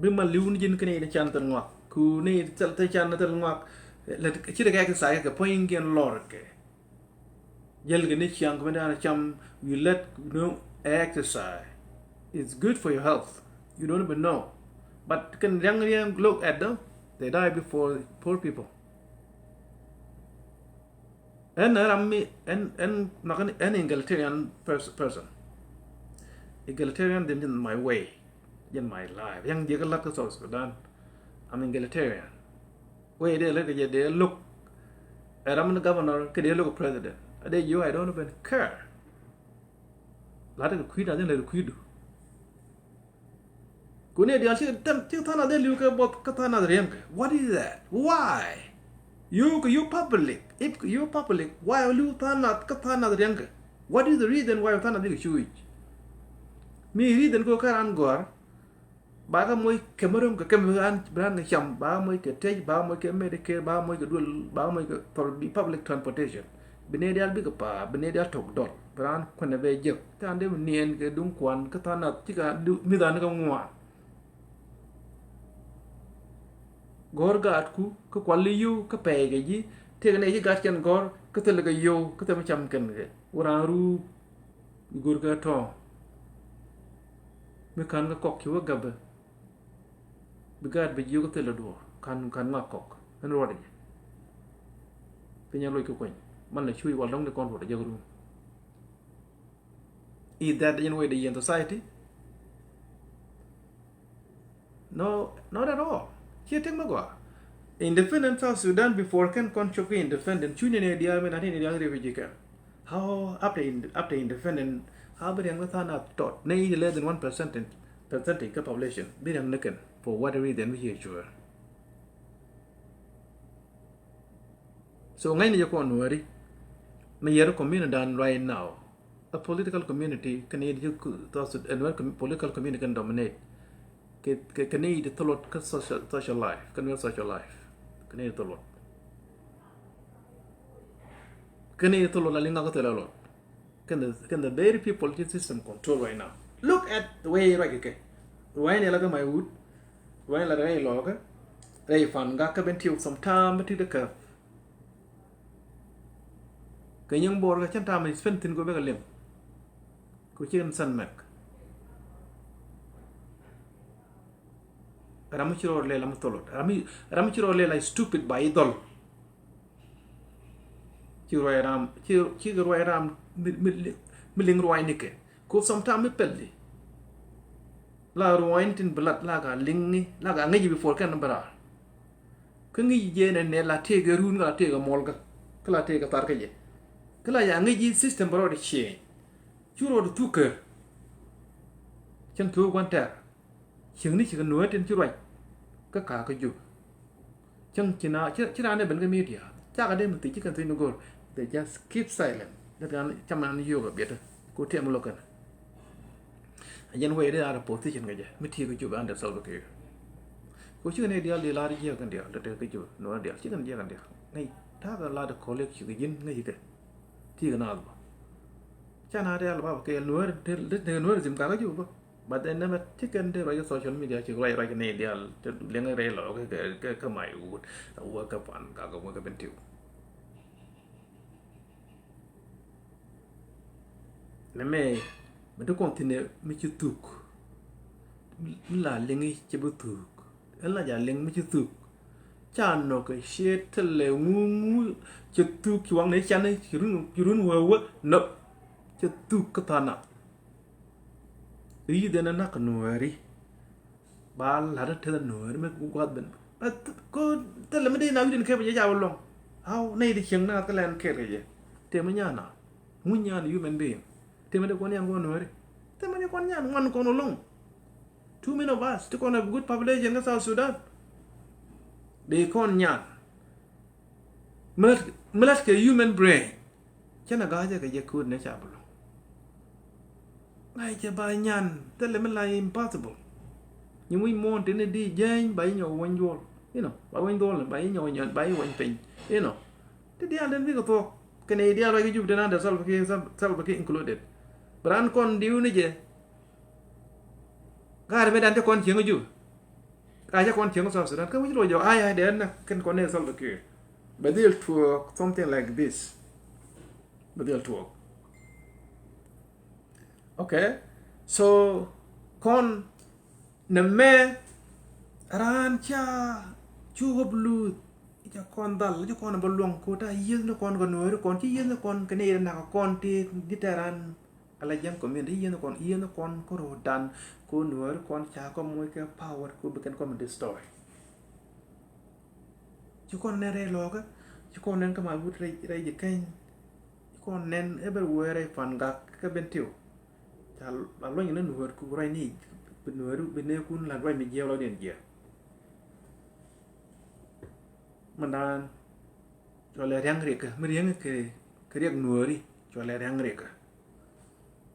Bi mal li̱w ni ji̱n kɛn i̱ can thil ŋuak. Ku ni thil, thil can thil ŋuak. Lɛ ci dɛ kɛ exercise kɛ puɔ̱ny kiɛn lɔr kɛ. Jäl kɛ ni ciaŋ kɛ mi dan cam, you let, you know, exercise. It's good for your health. You don't even know. But kɛn riaŋ riaŋ look at them. They die before poor people. Ɛn ɛ ram mi, ɛn, ɛn, nak ɛn, ɛn egalitarian pers-, person. Egalitarian in my way, in my life. Riaŋ jiɛ kä lat kä South Sudan. I'm egalitarian. Wee dee lät kɛ jɛ dee look. Ɛ ram ni governor kɛ dee look president. A dee jiö, I don't even care. Lat kɛ kui̱ na dhin lät kui̱du. Ku ni diaal ci than, ci than a dee li̱w kɛ buɔth kä than a riɛŋ kɛ. What is that? Why? You, you public. If you public, why li̱w than a kä than a riɛŋ kɛ? What is the reason why than a bikɛ cuuc? Mi reason ko kä ran gɔr. Ba kä moc kɛ märöm kɛ kɛm bi ran, bi ran kɛ cam, ba kä moc kɛ tec, ba kä moc kɛ Medicare, ba kä moc kɛ duel, ba kä moc kɛ thɔl bi public transportation. Bi nɛy diaal bikɛ pa̱a̱, bi nɛy diaal tok dɔl, bi ran kuɛnɛ bɛ jek. Than dee mi niɛn kɛ duŋ kuan, kä than nath cikɛ du-, mi than kɛ ŋuan. Gɔ̱r gaatku, kä kual i̱ yio̱w, kä pɛy kɛ ji̱, tëëkɛ nɛy ci gat kɛn gɔ̱r, kä thilɛ kɛ yio̱w, kä thilɛ mi cam kɛn kɛ. Wä ran ruup. Bi go̱o̱r kɛ tɔ̱. Mi ka̱n kä kɔk ci wä gäbä. Bi gaat bi jiök thilɛ duɔ̱ɔ̱r. Ka̱n, ka̱n ŋak kɔk. Ɛn ruɔt jɛ. Piny a loc kɛ kueny. Man la cuc wal dɔ̱ŋ di kɔn ruɔt jɛ rum. Is that the way the society? No, not at all. Ciɛ tëk mi gɔaa. Independent South Sudan before kɛn kɔn cop kɛ independent. Cu ni ni diaal mi na ti ni diaal refugee camp. How after in-, after independent, how bi riɛŋ ni than a tɔt? Ni less than one percent in, percentage kɛ population. Bi riɛŋ ni kɛn for what reason mi ciɛ cuɛɛr. So ŋäcni jɛ kɔn Nuääri mi yɛr community dan right now. A political community kɛn yet ji̱ ku-, thos-, a Nuer com-, political community kɛn dominate. Kɛ, kɛ, kɛn yet thilot kä social, social life, kɛn yet social life. Kɛn yet thilot. Kɛn yet thilot a liŋa kä thilɛ lot. Kɛn the, kɛn the very people ci system control right now. Look at the way right kɛ. Ruac ni la kä may wut. Ruac ni la rɛy lɔɔkä. Rɛy Pangak kä Bentiu sometime mi ti dee käp. Kɛ nyiŋ Bor kä cɛn tam mi spend thin ko bɛ kɛ liŋ. Ko ci kɛn sɛn mɛk. Ram mi ci rɔ lɛ la mi tholot. Ram mi, ram mi ci rɔ lɛ la stupid ba i dhɔl. Ci ruac ram, ci, ci ruac ram mi, mi, mi liŋ ruac ni kɛ. Ko sometime mi pɛl di. La ruac ni tin bi lat la ka liŋ ni, la ka ŋi̱ci before kɛn bɛ raar. Kä ŋi̱ci jɛ nɛ nɛ la tëëkɛ run kä la tëëkɛ mɔl kä. Kä la tëëkɛ thar kä jɛ. Kä la ya ŋi̱ci system bɛ rɔ di change. Cu rɔ di thuk kɛ. Cɛn thuk gua̱n tɛr. Cieŋni ci kɛ nuɔ̱ɔ̱ri tin ci ruac kä ka̱a̱kä Jubɛ. Cäŋ ci na, ci, ci raan dee ben kä media. Cakɛ dee mi thiec ci kɛn thiec ni go̱o̱r. They just keep silent. Dee raan cam raan yio̱o̱k a biɛtä. Ko tiɛm lo̱k kɛn. A jɛn wee dee a position kɛ jɛ. Mi ti̱i̱ kɛ Jubɛ under Salva Kiir. Ko cikɛ ni diaal di lar jiɛk kɛn diaal. Dee tek kɛ Jubɛ. Nuɔ̱ɔ̱ri diaal. Cikɛ ni jiɛk kɛn diaal. Ŋäc. Ta̱a̱ kɛ lar dee kɔlek cikɛ ji̱n ŋäc kɛ. Ti̱i̱ kɛ naath bä. Ca na diaal bä kɛ nuɔ̱ɔ̱ri, dee, dee, dee nuɔ̱ɔ̱ri zim ka̱a̱kä Jubɛ bä. But they never, ci kɛn dee ruac kä social media, ci ruac, ruac ni diaal, te liŋ rɛy lɔ kä, kä, kä, kä may wut, a wä kä Pangak, a wä kä Bentiu. Nɛ mɛ, mi ti kɔn thin mi ci thuk. Mi la liŋi ci bi thuk. Ɛn la ja liŋ mi ci thuk. Ca nɔ kɛ ciet thilɛ ŋu ŋu ci thuk ci waŋ ni can ci run, ci run wee wee nɔ. Ci thuk kä thana. Ri yi dhen a nak nuɔɔri. Ba lat a teth a nuɔɔri mi guath ben. Ko thilɛ mi dee na wi̱din kɛ bi jɛ ca wä luɔ̱ŋ. Aw nɛy di cieŋ na thilɛ ɛn kɛɛt kɛ jɛ. Tëë mi nyan na. Ŋu nyan human being. Tëë mi dee kɔn yan guɔ nuɔɔri. Tëë mi dee kɔn nyan ŋuan kɔn wä luɔ̱ŋ. Too many of us ti kɔn a good population kä South Sudan. Dee kɔn nyan. Mi lat, mi lat kɛ human brain. Cɛ na ga̱a̱cä kɛ jɛ ko̱o̱t ni ca bi luɔ̱ŋ. Ŋa̱c cɛ ba nyan thilɛ mi la impossible. Nyi wi̱c muɔ̱ɔ̱n tini di jääny ba yi nyɔk weny duɔl. You know, ba weny duɔl ba yi nyɔk nyan ba yi weny piny. You know. Ti diaal den bikɛ thuɔ̱k kɛnɛ i̱ diaal ruac kä Jubɛ den under Salva Kiir, Salva Kiir included. Bi raan kɔn diw ni jɛ. Ga̱a̱r mëë dan cä kɔn cieŋ kä Jubɛ. Ga̱a̱r cä kɔn cieŋ kä South Sudan. Kä wi̱c luɔc jɔk, ay, ay, dee näk kɛn kɔn ni Salva Kiir. Bɛ dhil tuɔɔk something like this. Bɛ dhil tuɔɔk. Okay. So, kɔn nɛ mɛ raan ca cu ɣöp luth. Ca kɔn dhal, ca kɔn bä luɔ̱ŋ ko ta yieth ni kɔn kɛ nuɔɔri kɔn, ci yieth ni kɔn kɛ ni nak kɔn ti di tɛ raan. Ala jiɛn community, yieth ni kɔn, yieth ni kɔn kä ro̱o̱dan, ko nuɔɔri kɔn ca kɔ moc kɛ power, ko bi kɛn kɔn destroy. Ci kɔn nɛn rɛy lɔɔkä, ci kɔn nɛn kä ma wut rɛy, rɛy ji̱ keny, ci kɔn nɛn everywhere rɛy Pangak kä Bentiu. Ca la luɔ̱ny ni nuɔɔri ku rɛy ni, bi nuɔɔri, bi nɛɛkun la ruac mi jiɛɛk lɔcdiɛn jiɛɛk. Mindan, cɔalɛ ria̱ŋ riɛkä, mi ria̱ŋ kɛ, kɛ riɛk nuɔɔri, cɔalɛ ria̱ŋ riɛkä.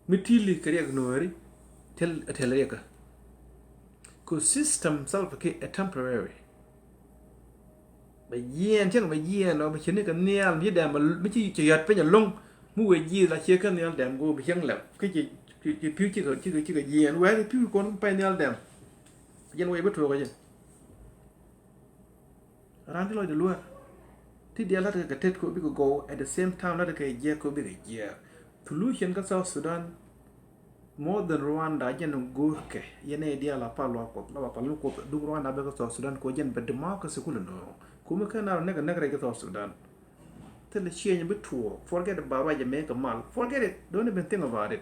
Mi ti̱li kɛ riɛk nuɔɔri, tɛl, tɛl riɛkä. Ko system Salva Kiir ɛ temporary. Bɛ jiɛɛn, cäŋ bɛ jiɛɛn ɔ, bɛ cini kɛ nhial, mi ci dɛm, mi ci, ci yɔt piny ɛlɔ̱ŋ, mi wee jiɛɛn la ciek kä nhial dɛm, go bi cäŋ lɛp, kä ci, ci, ci pi̱w cikɛ, cikɛ, cikɛ jiɛɛn, wee ci pi̱w kɔn pay nhial dɛm. Jɛn wee bi tuɔɔk ɛ jɛ. Raan ti lɔcdɛ luäär. Ti diaal la̱tkɛ kɛ tet kɛ bikɛ gɔw, at the same time la̱tkɛ kɛ jiɛk kɛ bikɛ jiɛk. Solution kä South Sudan, more than Rwanda, jɛn go̱o̱rkɛ. Yɛn ɛ diaal a pal luaak Kuɔth, la ba pal ni Kuɔth, duŋ Rwanda bɛ kä South Sudan, kɛ jɛn bɛ democracy kulɛ nööŋ. Kumɛ kɛ na rɔ näk, näk rɛy kä South Sudan. Thilɛ change bi tuɔɔk. Forget about ruac jɛ mëë kɛ mal. Forget it. Don't even think about it.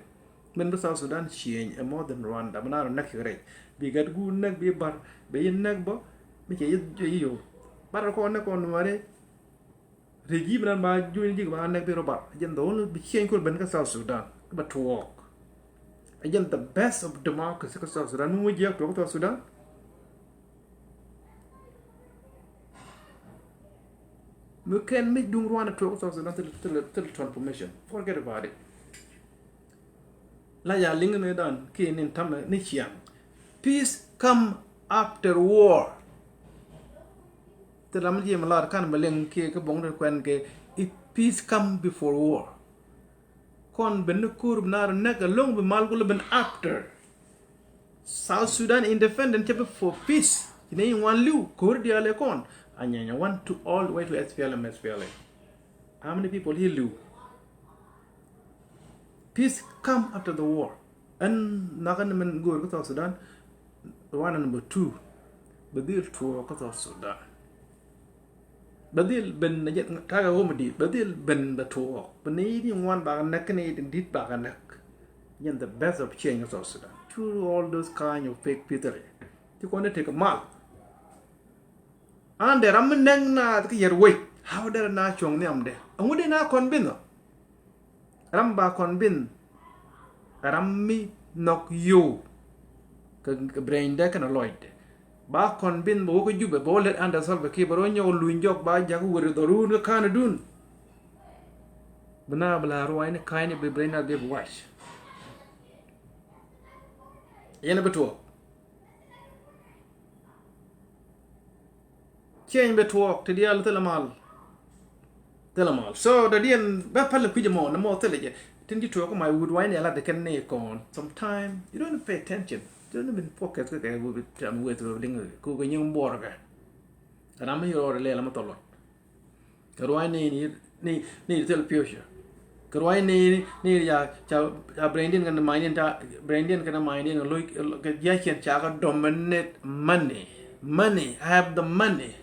Min bi South Sudan change ɛ more than Rwanda. Bi na rɔ näk kɛ rɛc. Bi gat guur näk, bi bar, bi yi näk bä, mi cɛ yi, yi yo̱o̱. Bar kɔn näk kɔn nuɔɔri. Regime nan ba juny jik ba näk bi rɔ bar. Jɛn the only bi change kul ben kä South Sudan. Ba tuɔɔk. Jɛn the best of democracy kä South Sudan. Mi mu jiɛk tuɔɔk South Sudan. Mi kɛn mi duŋ Rwanda tuɔɔk South Sudan thil, thil, thil transformation. Forget about it. La ya liŋ ni dan ki ni tamɛ ni ciaŋ. Peace come after war. Thil ram jiɛ mi lar kan bɛ liŋ ki, ki boŋ ti kuɛn kɛ, if peace come before war. Kɔn ben ni ko̱r bi naar näk ɛlɔ̱ŋ bi mal kulɛ ben after. South Sudan independent cɛ bi for peace. Ci ni ŋuan li̱w ko̱r diaal ɛ kɔn. A nyanya one to all the way to S P L M, S P L A. How many people here li̱w? Peace come after the war. Ɛn nakä ni min go̱o̱r kä South Sudan. Rwanda number two. Bɛ dhil tuɔɔk kä South Sudan. Bɛ dhil ben na jɛ ta̱a̱ kɛ ɣöö mi di̱i̱t bɛ dhil ben bɛ tuɔɔk bɛ ni di ŋuan bakɛ näk kä ni di di̱t bakɛ näk. Jɛn the best of change in South Sudan. Through all those kind of fake peace rally. Ti kɔn ni tekɛ mal. An dee ram mi näk naath kä yɛr wec. How dee na cuɔ̱ŋ nhiamdɛ? Ɛŋu dee na kɔn bin nhɔ? Ram ba kɔn bin ram mi nhɔk yo̱o̱ kɛ, kɛ braindɛ kɛnɛ lɔcdɛ. Ba kɔn bin bɛ wä kä Jubɛ bɛ wä lät under Salva Kiir bɛ rɔ nyɔk luny jɔk ba jak wër dhɔrun kä ka̱n dun. Bi na bi la ruacni ka̱cni bi brain na bi wac. Yɛn bi tuɔɔk. Cieny bɛ tuɔɔk ti diaal thilɛ mal. Thilɛ mal. So dɔ̱diɛn bɛ päl kui̱c ɛmɔ nɛ mɔ thilɛ jɛ. Tin ji̱ tuɔɔk kä my wood wine yɛ lat kɛn ni kɔn. Sometime you don't pay attention. You don't even focus kɛ kɛ wut bi tam weth wä liŋ kɛ kɛ nyiŋ buɔrkɛ. Ram mi yɔɔr lɛl ɛmɔ thɔlɔ. Kɛ ruac ni ni ni ni thil future. Kɛ ruac ni ni ya ca ca brain din kɛn mind din ta brain din kɛn mind din loy kɛ jia cien ca kɛ dominate money. Money, I have the money.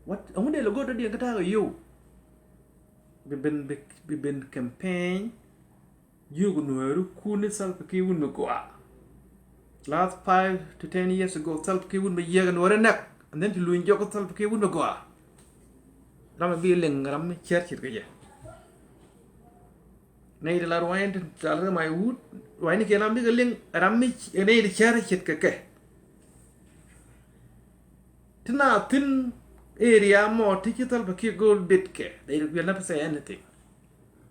What? Ɛŋu dee lɛ go̱o̱r dɔ̱diɛn kä ta̱a̱ kɛ yo̱w. Bi ben bi bi ben campaign. Jiök Nuääri kun ni Salva Kiir wun mi gɔaa. Last five to ten years ago, Salva Kiir wun mi yiɛk Nuääri näk. And then ci luny jɔk Salva Kiir wun mi gɔaa. Ram mi bi liŋ ram mi cär cit kɛ jɛ. Nɛy ti la ruany ti tal kɛ my wood ruany ni kiɛ ram bi kɛ liŋ ram mi nɛy ti cär cit kɛ kɛ. Ti na thin area mɔ ti ci Salva Kiir go̱o̱r bit kɛ. They will never say anything.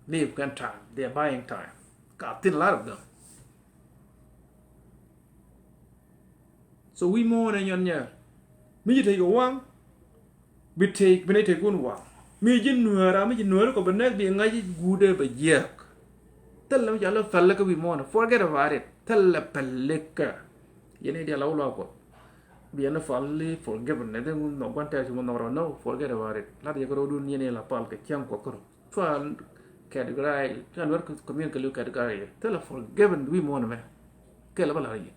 Leave kɛn time. They are buying time. Ka thin a lot of them. So wi̱i̱ muɔ̱ɔ̱n ɛ nyɔn nyɛɛr. Mi ci tec kɛ waŋ bi tec bi nɛy tec kun waŋ. Mi ji̱ Nuäär a mi ci Nuäär kɔ bi nɛk bi ŋa̱c i̱ guut ɛ bɛ jiääk. Thilɛ mi ca lɛ päl kä wi̱i̱ muɔ̱ɔ̱n. Forget about it. Thilɛ päl kä. Yɛn i̱ diaal a wä luaak Kuɔth. Bi yɛn i̱ pal i̱ forgiven. Nɛ dee ŋun nhɔk gua̱n tɛɛr ci mɔ nhɔk rɔ. No, forget about it. Lat yɛ kä ro̱o̱dun yɛn i̱ la pal kɛ cäŋ Kuɔth kärɔ. Cua category, cua Nuer community kɛ li̱w category. Thilɛ forgiven wi̱i̱ muɔ̱ɔ̱n mɛ. Kɛl bä la̱r yɛ.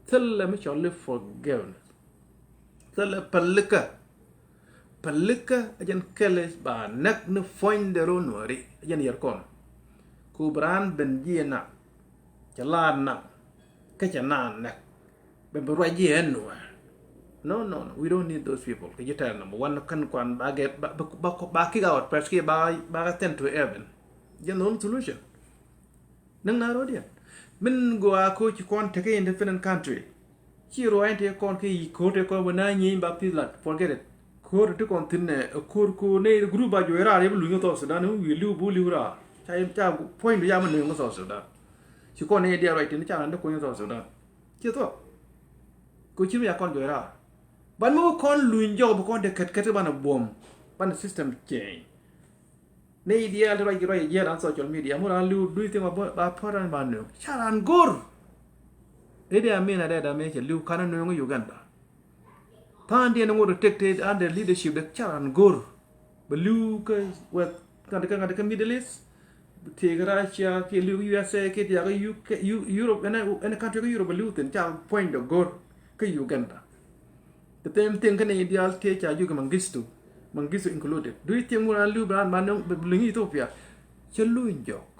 Thilɛ mi cɔl i̱ forgiven. Thilɛ pälikä. Pälikä ɛ jɛn kɛl ba näk ni puɔ̱nydɛ ro̱o̱ Nuääri. Ɛ jɛn yɛr kɔn. Ku bi raan ben jiɛ naŋ. Cɛ laat naŋ. Kä cɛ naan näk. Bɛ bi ruac jiɛ ɛn Nuäär. No, no, no. We don't need those people. Kɛ ji̱ tɛɛr number one kän kuan ba gɛ ba ba ba kick out pɛs kiɛ ba ba kɛ send to heaven. Jɛn the only solution. Näk na ro̱diɛn. Min gɔaa ko ci kɔn tekɛ independent country. Ci ruac in tekɛ kɔn kɛ yi ko̱r tekɛ kɔn bä na nyieny ba peace land. Forget it. Ko̱r ti kɔn thin ɛ ko̱r ko ne group ba juɔc raar yɛ bi luny kä South Sudan. Wi̱i̱ li̱w bu li̱w raar. Ca ca puɔ̱nydu ya mi nööŋ kä South Sudan. Ci kɔn ni diaal ruac tin ca raan dee kuɔny kä South Sudan. Ci thuɔ̱k. Ko ci mi ya kɔn juɔc raar. Ban mi wä kɔn luny jɔk bi kɔn te kɛtkɛt banɛ buɔ̱m. Banɛ system change. Ni diaal ti ruac ruac jiɛl an social media. Mu raan li̱w du you think ba ba pɔt an ba nööŋ. Ca raan go̱r. Idi Amin a dee da mi cɛ li̱w kan nööŋ Uganda. Tha̱a̱ŋdiɛn ŋot tek te under leadership de ca raan go̱r. Bɛ li̱w kä west ŋa̱t kä ŋa̱t kä Middle East. Tëëk Russia kiɛ li̱w U S A kiɛ tiakä U K, Eu-, Europe, ɛn, ɛn country kä Europe bɛ li̱w thi̱n ca puɔ̱nydɛ go̱r kä Uganda. The same thing kä nɛy diaal tëë ca jiök Mengistu, Mengistu included. Do you think ŋun a li̱w bi raan ba nöŋ bi luny Ethiopia? Cɛ luny jɔk.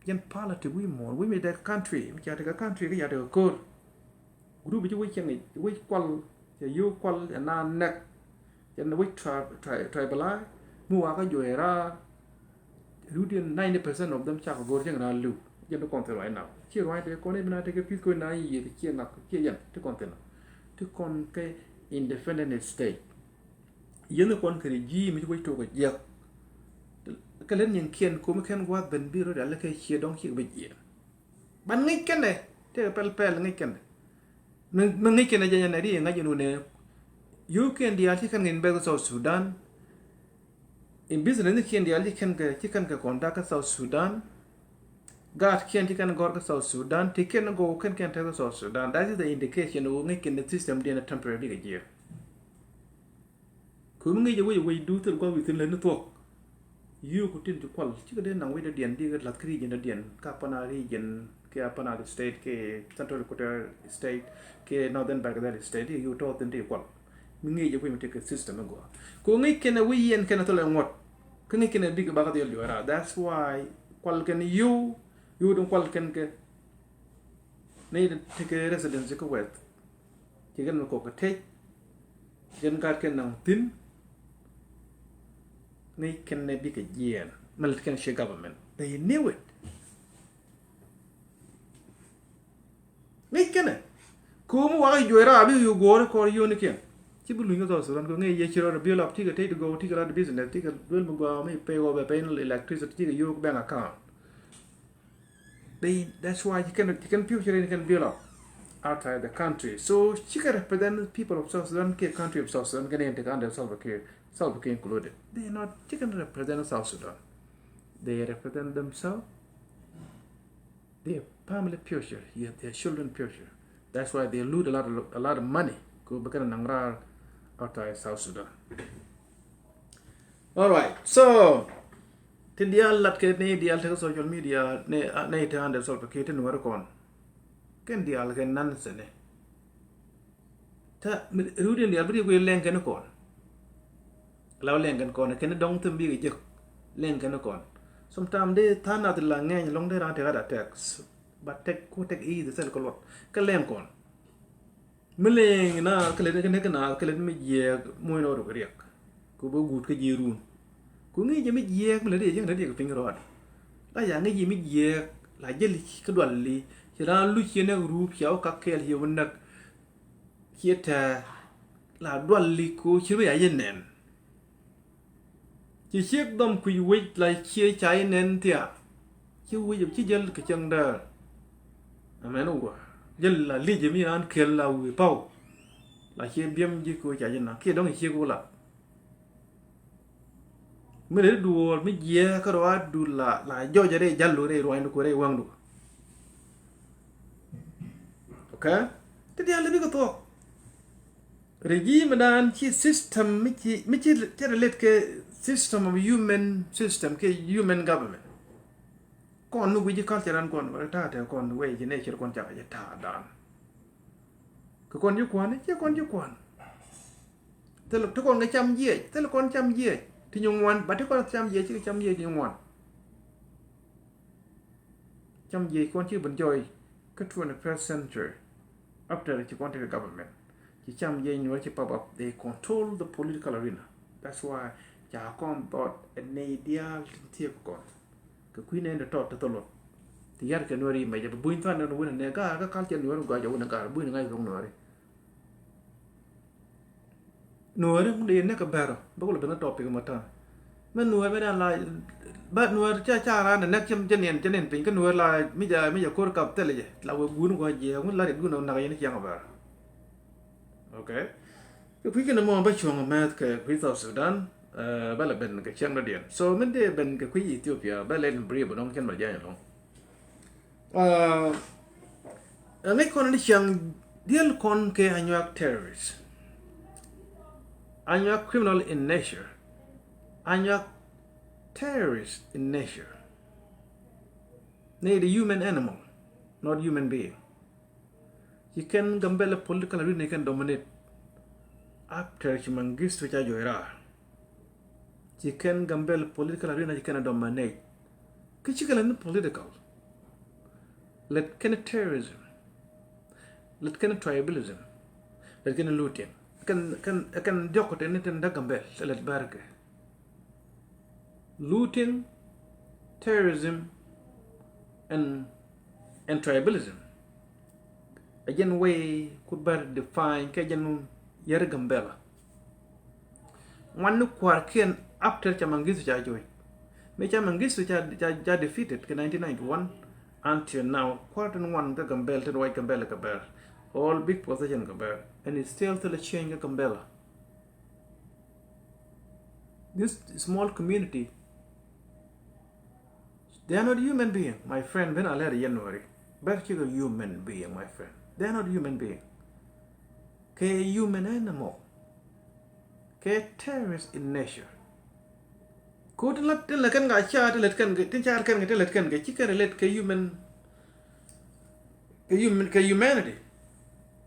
Jɛn politic wi̱i̱ muɔ̱ɔ̱n wi̱i̱ mi tekɛ country mi ca tekɛ country kä ca tekɛ ko̱r. Group ci wec cieŋ i̱ wec kual cɛ yio̱w kual cɛ naan nɛk. Cɛ ni wec tri-, tri-, tribalize mi wakä juɔc raar. Rudiɛn ninety percent of them cakɔ go̱r cieŋ raar li̱w. Jɛn ti kɔn thil right now. Ci ruac tɛ kɔn i̱ bi na tekɛ peace kɔn na yiëth ciɛ ŋak ciɛ yɛn ti kɔn thil. Ti kɔn kɛ independent state. Yɛn ti kɔn kɛ regime ci wec tok kɛ jiɛk. Kɛ lät nyiŋkiɛn komi kɛn gua̱th ben bi rot alɛ kɛ ciɛ dɔ̱ŋ ciɛ kɛ bi jiɛk. Ban ŋi̱c kɛnɛ tëë pɛl pɛl ŋi̱c kɛnɛ. Mi, mi ŋi̱c kɛnɛ jɛ jɛ nɛ ri ŋa̱c in wunɛ. Yio̱wkiɛn diaal ci kɛn ŋi̱n bɛk South Sudan. In business ni kiɛn diaal ci kɛn kɛ, ci kɛn kɛ conduct kä South Sudan. Gaat kiɛn ti kɛn gɔr kä South Sudan, ti kɛn gɔw kɛn kɛn te kä South Sudan. That is the indication ɣöö ŋäc kɛn the system diɛn a temporary bikɛ jiɛɛn. Kɛ mi ŋäc jɛ wec wec du thil gua̱a̱th wi̱i̱ thi̱n lät ni thuɔ̱k. Yio̱o̱ku tin ti kual cikɛ dee naŋ wi̱cdɛ diɛn di kɛ la̱th kä region dee diɛn, kä Upper Nile region, kɛ Upper Nile State, kɛ Central Equatoria State, kɛ Northern Bahr el Ghazal State, yio̱o̱ tɔ̱ thi̱n ti kual. Mi ŋäc jɛ wec mi tekɛ system mi gɔaa. Kɛ ŋäc kɛn ɛ wec yɛn kɛn ɛ thil ɛ ŋuɔ̱t. Kä ŋäc kɛn ɛ bikɛ bakɛ dhiɛl juɔ̱ɔ̱ra. That's why kual kɛn yio̱o̱, yio̱o̱ tin kual kɛn kɛ. Ni tekɛ residency kä wɛth. Ci kɛn mi kɔk kɛ tec. Ci kɛn gaat kɛn naŋ thi̱n. Ŋäc kɛn nɛ bikɛ jiɛɛn. Mɛ lät kɛn ci government. They knew it. Ŋäc kɛn nɛ. Ko̱o̱m wakä juɔc raar bi yu guɔ̱ɔ̱r kɔr yio̱o̱ni kiɛn. Ci bi luny kä South Sudan kɛ ŋäc yɛ ci rɔɔd build up, tikɛ tec ti gɔw, tikɛ lat business, tikɛ duel mi gɔaa mi pay wä bɛ pay ni electricity, tikɛ yio̱o̱k bank account. They, that's why you can, you can future, you can build up outside the country. So she can represent people of South Sudan, kɛ country of South Sudan, kɛ ni tekɛ under Salva Kiir, Salva Kiir included. They are not, she can represent South Sudan. They represent themselves, their family future, yeah, their children future. That's why they lose a lot of, a lot of money. Kɛ bikɛ naŋ raar outside South Sudan. All right, so ti diaal lat kɛ ni diaal tekɛ social media ni, ni ti under Salva Kiir ti Nuäri kɔn. Kɛn diaal kɛ nonsense ni. Ta riwdiɛn diaal bi ri guiy lɛŋ kɛn kɔn. La lɛŋ kɛn kɔn kɛn dɔŋ thim bi kɛ jek lɛŋ kɛn kɔn. Sometimes dee tha̱a̱ŋ nath la ŋɛny lɔŋ dee ran tekɛ heart attacks. But take, ku take easy thil kɛ luɔt kɛ lɛŋ kɔn. Mi leŋ na kɛ lät kɛ näk na kɛ lät mi jiɛɛk muɔ̱c nɔ ruk riɛk. Ku bä guut kä ji̱ run. Ku ŋi̱i̱c jɛ mi jiɛɛk mi lät yɛ jiäk lät yɛ kɛ piny rɔɔd. La ya ŋi̱i̱c jɛ mi jiɛɛk la jäl kä dual li. Ci raan luc ci näk ruup ci a wä kak kɛɛl ci wä näk. Ci tɛɛ la dual li ku ci run ya yɛ nɛn. Ci ciek dhɔm kui̱ wec la cie ca i̱ nɛn thia. Ci wec ci jäl kɛ cäŋ däär. Amen wä jäl la lic mi raan kel la wi̱i̱ paw. La cie biɛm ji̱ kɛ wec ca ji̱ na kiɛ dɔ̱ŋ ciek wä la. Mi lɛ duɔɔr mi jiɛɛ kä rɔa dul la, la jɔc rɛy jäl rɛy ruany du kɛ rɛy waŋ du. Okay? Ti diaal lɛ bikɛ thuɔk. Regime dan ci system mi ci, mi ci, ci relate kɛ system of human system kɛ human government. Kɔn mi guici culture dan kɔn wala ta̱a̱ tɛ kɔn wee ci nature kɔn cakɛ jɛ ta̱a̱ dan. Kɛ kɔn ci kuan ci kɔn ci kuan. Thil ti kɔn kɛ cam jiɛc, thil kɔn cam jiɛc ti nyi ŋuan, ba ti kɔn cam jiɛc ci kɛ cam jiɛc ti nyi ŋuan. Cam jiɛc kɔn ci ben jɔɔc kä twenty-first century. After ci kɔn tekɛ government ci cam jiɛc nuɔr ci pop up, they control the political arena. That's why ca kɔn dhɔt ɛ nɛy diaal tin thiek kɔn. Kɛ kui̱ nɛn ti tɔt ti thol luɔt ti yar kɛ nuɔri mɛ jɛ bi buny than nɛn wun ɛ nɛ gaar kä culture nuɔri gɔaa jɛ wun ɛ gaar buny ŋa̱c kɛ nuɔri. Nuɔri ŋun dee näk kɛ bɛ̈rɔ bä kulɛ ben kä topic mɔ ta̱a̱. Mɛ nuɔri mɛ dan la ba nuɔri ca ca raan dɛ näk cɛ niɛn cɛ niɛn piny kä nuɔri la mi ja mi ja ko̱r kap thilɛ jɛ la wee guun kua jiɛ ŋun la ri guun nak yɛn ciaŋ bɛ̈rɔ. Okay. Kɛ kui̱ kɛn mɔ bä cuɔ̱ŋ mɛth kɛ kui̱ South Sudan bä la ben kɛ ciaŋ dɔ̱diɛn. So min dee ben kɛ kui̱ Ethiopia bä lɛ in brief bä dɔŋ cɛn bä jany alɔŋ. Ɛ ŋäc kɔn ni ciaŋ diel kɔn kɛ Anyuak terrorist. Anyuak criminal in nature. Anyuak terrorist in nature. Ni the human animal, not human being. Ci kɛn Gambela political arena kɛn dominate. After ci Mengistu ca jɔy raa. Ci kɛn Gambela political arena ci kɛn dominate. Kä ci kɛn ni political. Lät kɛn terrorism. Lät kɛn tribalism. Lät kɛn looting. Kɛn kɛn kɛn diɔk kɛ tɛn ni tɛn da Gambela lät bärkɛ. Looting, terrorism, and, and tribalism. Ɛ jɛn way ku bär define kɛ jɛn yɛr Gambela. Ŋuan ni kua̱rkiɛn after ca Mengistu ca joc. Mi ca Mengistu ca, ca, ca defeated kɛ nineteen ninety-one until now kua̱r tin ŋuan kä Gambela tin wac Gambela kɛ bär. All big position kɛ bär. And it's still thilɛ change kä Gambela. This small community They are not human being, my friend. Bɛ na lɛr yɛn wari. Bɛr cikɛ human being, my friend. They are not human being. Kɛ human animal. Kɛ terrorist in nature. Ko tin lät, tin lät kɛn kɛ ca, tin lät kɛn kɛ, tin car kɛn kɛ, tin lät kɛn kɛ, ci kɛn relate kɛ human, kɛ human, kɛ humanity.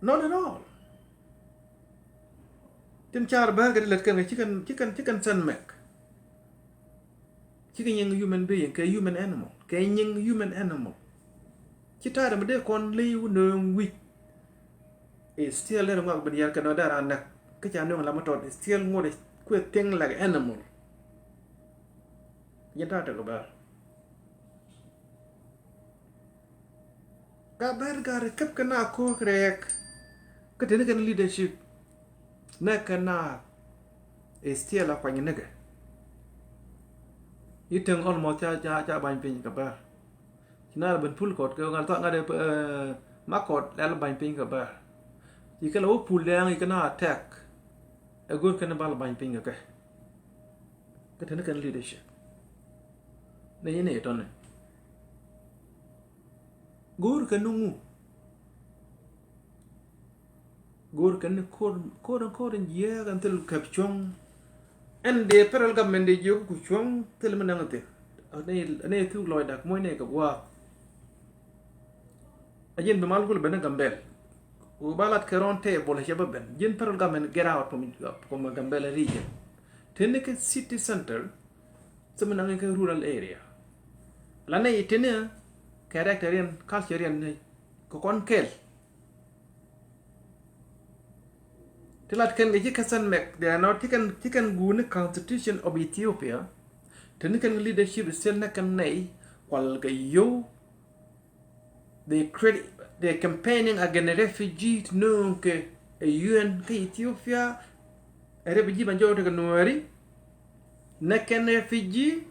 Not at all. Tin car bär kɛ, tin lät kɛn kɛ, ci kɛn, ci kɛn, ci kɛn sɛn mɛk. Cikɛ nyiŋ human being kɛ human animal, kɛ nyiŋ human animal. Ci ta̱a̱ rɛ mi dee kɔn ley wä nööŋ wi̱c. Is still derɛ ŋuak bin yɛr kɛ nɔ derɛ a näk. Kä ca nööŋ la mi tɔt, is still ŋuɔt kuɛ thing like animal. Jɛn ta̱a̱ tekɛ bär. Gat bär gat rɛ käp kɛ na ko̱r kɛ rɛɛk. Kä teni kɛn leadership. Nɛ kɛ na is still a kuany nikɛ. I̱ teŋ almost ca, ca, ca ba̱ny piny kɛ bär. Ci na la ben pul kɔt kɛ ŋa̱l tha̱a̱ŋ ŋa̱t, eh, ma kɔt lɛl ba̱ny piny kɛ bär. Ci kɛ la wä pul dɛɛŋ i̱ kɛ na attack. Ɛ go̱r kɛn bal ba̱ny piny kɛ kɛ. Kä teni kɛn leadership. Ni ni tɔni. Go̱o̱r kɛ ni ŋu? Go̱o̱r kɛ ni ko̱r, ko̱r, ko̱r in jiääk ɛn thil kɛp cuɔ̱ŋ. Ɛn dee federal government dee jiök ku cuɔ̱ŋ thil mi naŋ thin. Ɛn, ɛn thuk lɔcda moc ni kɛ gua̱a̱k. A ji̱n bi mal kul ben ni Gambɛl. Wä ba lat kɛ round table cɛ bä ben. Ji̱n federal government get out from, from Gambɛl region. Teni kɛ city center. Thim naŋ kɛ rural area. La nɛy tini character yɛn, culture yɛn ni kɛ kɔn kɛl. Ti lat kɛn kɛ ci kɛ sɛn mɛk, they are not, ci kɛn, ci kɛn guuni constitution of Ethiopia. Tini kɛn leadership is still nɛ kɛn nɛy, kual kɛ yow. They create, they campaigning against refugee ti nööŋ kɛ ɛ U N kä Ethiopia. Ɛ refugee ma jɔw tekɛ Nuääri. Nɛ kɛn refugee,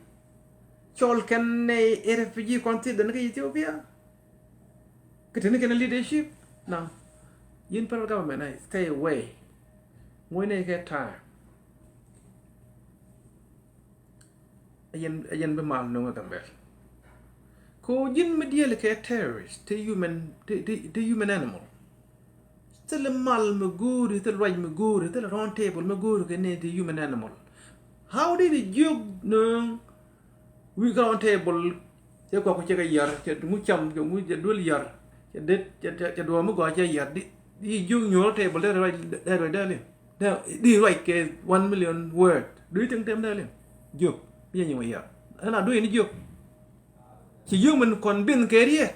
cɔl kɛn nɛ refugee kɔn thil dɛn kä Ethiopia. Kä teni kɛn leadership. Now, yin federal government, I stay away. Ŋuɔ̱c nɛ kɛ time. Ɛ yɛn, ɛ yɛn bi mal nuŋ ɛ Gambɛl. Ko ji̱n mi diɛl kɛ terrorist, ti human, ti, ti, ti human animal. Thil mal mi go̱o̱ri, thil ruac mi go̱o̱ri, thil round table mi go̱o̱ri kɛ ni ti human animal. How did you jiök nuŋ wi̱i̱ kɛ round table? Cɛ kuak ku cɛ kɛ yar, cɛ ŋu cam, cɛ ŋu cɛ duel yar, cɛ det, cɛ, cɛ, cɛ duɔ̱ɔ̱m mi gɔaa cɛ yar. Di, di jiök nyuɔ̱ɔ̱r table dee ruac, dee ruac dee liŋ. Dee, di ruac kɛ one million word. Do you think tem dee liŋ? Jiök. Bi jɛ nyiŋ wä yar. Ɛn a duec ni jiök. Ci jiök min kɔn bin kɛ riɛ.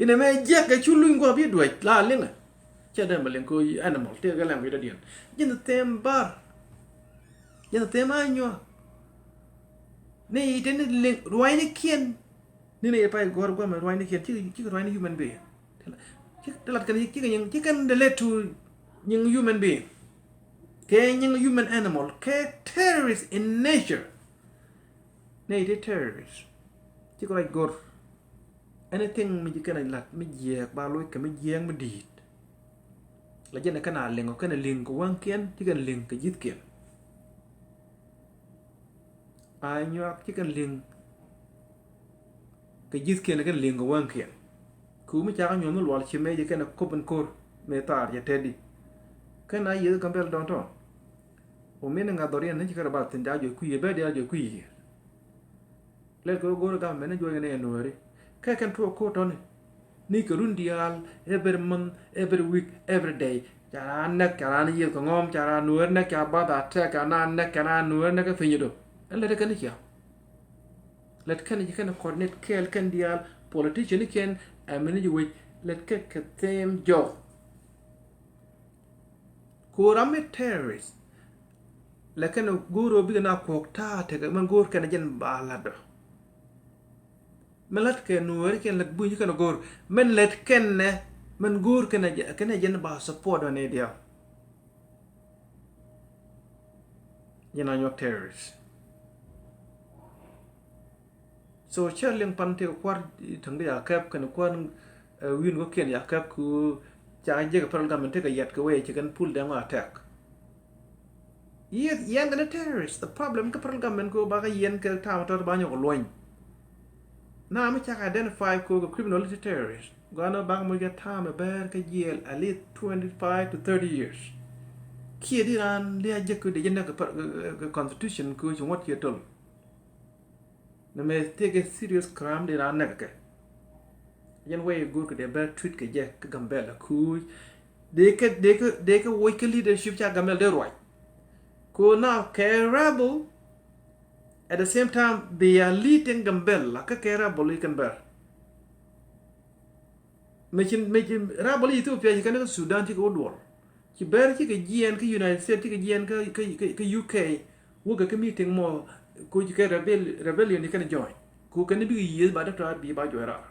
Inɛ mɛ jiɛk kɛ cu luny guɔ bi duec la liŋɛ. Cɛ dee mɛ liŋ ko animal tëë kɛ lɛŋ wi̱cdä diɛn. Ji̱n them bar. Ji̱n them a nyuak. Ni ite ni liŋ ruacnikiɛn. Ni ni yɛ pay gɔ̱r guamɛ ruacnikiɛn. Ci, ci ruacni human being. Ci, ci lat kɛn ci kɛ nyiŋ, ci kɛn relate to nyiŋ human being. Kɛ nyiŋ human animal. Kɛ terrorist in nature. Nɛ iti terrorist. Cikɛ ruac go̱r. Anything mi ji̱ kɛn a lat mi jiɛɛk ba loc kɛ mi jiɛɛk mi di̱i̱t. La jɛn ɛ kɛn a liŋ ɔ kɛn a liŋ kɛ wäŋkiɛn, ci kɛn liŋ kɛ ji̱thkiɛn. A nyuak ci kɛn liŋ kɛ ji̱thkiɛn, kɛn liŋ kɛ wäŋkiɛn. Ku mi cakɛ nyuɔ̱th mi lual ci mɛ ji̱ kɛn a kop in ko̱r mi thaar jɛ tɛt di. Kɛn a yieth Gambɛl dɔ̱ŋ tɔ̱. Wu min ŋa̱th dhɔriɛn ni ci kärɛ ba thi̱n ca juɔc kui̱ yɛ bɛ diaal juɔc kui̱ yɛ. Lɛt kɛ wä go̱o̱r government ni juɔc kɛ ni ɛ Nuääri. Kɛ kɛn tuɔɔk ko̱r tɔ̱ni. Ni kɛ run diaal, every month, every week, every day. Ca raan näk, ca raan yieth kɛ ŋɔ̱ɔ̱m, ca raan Nuääri näk, ca bath attack, ca raan näk, ca raan Nuääri näk kä piny i̱ do̱. Ɛn lɛt kɛn ni cia. Lɛt kɛn ni ci kɛn coordinate kɛɛl kɛn diaal, politician ni kɛn, ɛ mi ni ji̱ wec, lɛt kɛ kɛ them jɔk. Ku ram mi terrorist. Lɛ kɛn go̱o̱r ɣöö bikɛ na kuɔ̱k ta̱a̱ tekɛ mɛn go̱o̱r kɛn jɛn ba la̱t dɔ. Mɛn la̱t kɛ Nuääri kɛn lät buny kɛn go̱o̱r. Mɛn lät kɛn nɛ, mɛn go̱o̱r kɛn jɛ, kɛn jɛn ba support dɔ ni diaal. Jɛn a nyuak terrorist. So cä liŋ pan tëë kua̱r täŋ di ya kɛp kɛn kua̱r, eh, wi̱n wä kiɛn ya kɛp ku ca jek federal government tekɛ yat kɛ wee ci kɛn pull them attack. Yes, yɛn kɛn terrorist. The problem kɛ federal government ku bakɛ yɛn kɛ tam tɔt ba nyɔk luɔny. Na mi cak identify ko kɛ criminal terrorist, gɔaa ni bak muc kɛ ta̱a̱m ɛ bɛɛr kä jiɛɛl at least twenty five to thirty years. Kiɛ di raan lia̱a̱ jek kɛ dee jɛ näk kɛ constitution ko ci ŋuɔ̱t kiɛ töl. Nɛ mɛ tëëkɛ serious crime di raan näk kɛ. Jɛn wee go̱o̱r kɛ dee bɛɛr treat kɛ jɛ kä Gambɛla kuuc. Dee kɛ dee kɛ dee kɛ woc kä leadership ca Gambɛla dee ruac. Ko na kɛ rebel. At the same time, they are leading Gambɛla kä kɛ rebel i̱ kɛn bɛr. Mɛ ci mɛ ci rebel i̱ Ethiopia ci kɛn kä Sudan ci kɛ wä duɔl. Ci bɛr ci kɛ jiɛn kä United States, ci kɛ jiɛn kä kä kä U K. Wä kɛ kä meeting mɔ ko ci kɛ rebel rebellion ci kɛn join. Ko kɛn bikɛ yieth ba dee tɔa bi ba juɛ rar.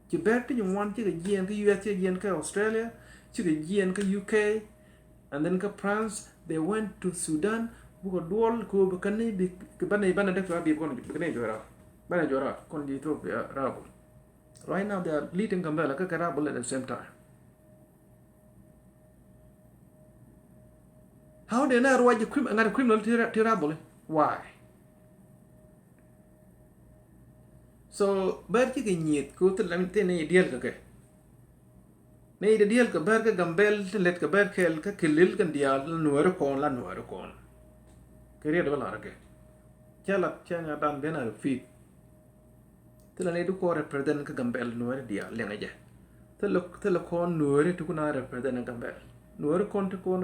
Ci bɛr ti ci ŋuan ci kɛ jiɛn kä U S, ci kɛ jiɛn kä Australia, ci kɛ jiɛn kä U K. And then kä France, they went to Sudan, bukɛ duɔl ko bi kani bi banɛ banɛ dek tua bi kɔn bi kani jɔra. Banɛ jɔra kɔn ji Ethiopia rebel. Right now they are leading Gambɛla kä kɛ rebel at the same time. How they na ruac krim ŋa̱t criminal ti rebel? Why? So bɛr ci kɛ nyieth ko thil lam thin ni diɛl kɛ kɛ. Ni di diɛl kɛ bɛr kɛ Gambɛl ti lɛt kɛ bɛr kɛɛl kä Kilil kɛn diaal la Nuääri kɔn, la Nuääri kɔn. Kɛ riet bä lar kɛ. Cɛ la cɛ ŋa dan ben a repeat. Thilɛ ni di kɔn represent kä Gambɛl Nuääri diaal liɛŋɛ jɛ. Thilɛ thilɛ kɔn Nuääri ti kun a represent Gambɛl. Nuääri kɔn ti kɔn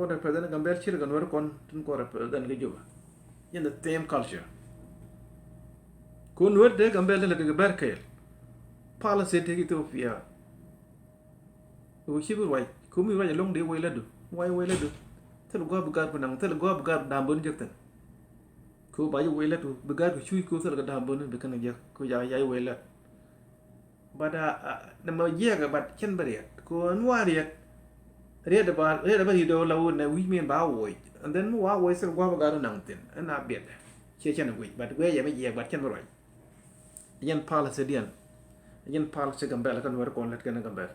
represent Gambɛl cir kɛ Nuääri kɔn tin kɔn represent kɛ Juba. In the same culture. Kun Nuääri te Gambɛl ti lɛt kɛ bɛr kɛɛl. Policy te Ethiopia. Wu ci bi ruac ko mi ruac along di wei ladu wai wei ladu. Thil gua bi gar bi nang thil gua bi gar dam bun jek thin. Ko ba ji wei ladu bi gar bi cui ko thil ga dam bun bi kan jek ko ya ya wei lad. But uh, na ma jiɛk but cin bi riɛt ko an wa riɛt. Riɛt ba riɛt ba ri do la wun na wi min ba woi. And then mu wa woi thil gua bi gar nang thin an a biɛt. Cie cin wi but wei ya mi jiɛk but cin bi ruac. Jɛn policy diɛn. Jɛn policy Gambɛl kä Nuääri kɔn lät kɛn Gambɛl.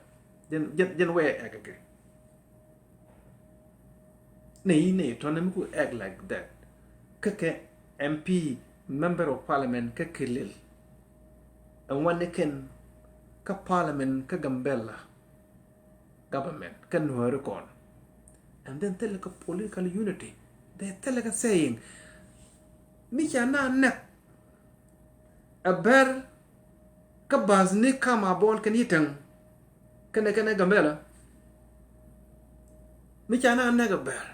Jɛn jɛn jɛn wee ɛk kɛ. Ni ni tɔn mi ku act like that. Kä kɛ M P, member of parliament kä Kilil. Ɛn wani kɛn kä parliament kä Gambɛla government kä Nuääri kɔn. And then thilɛ kɛ political unity. They thilɛ kɛ saying mi ca na nɛk. Ɛ bɛr kä bath ni kam a bɔl kɛn yi tɛŋ. Kɛnɛ kɛnɛ Gambɛla. Mi ca na nɛk ɛ bɛr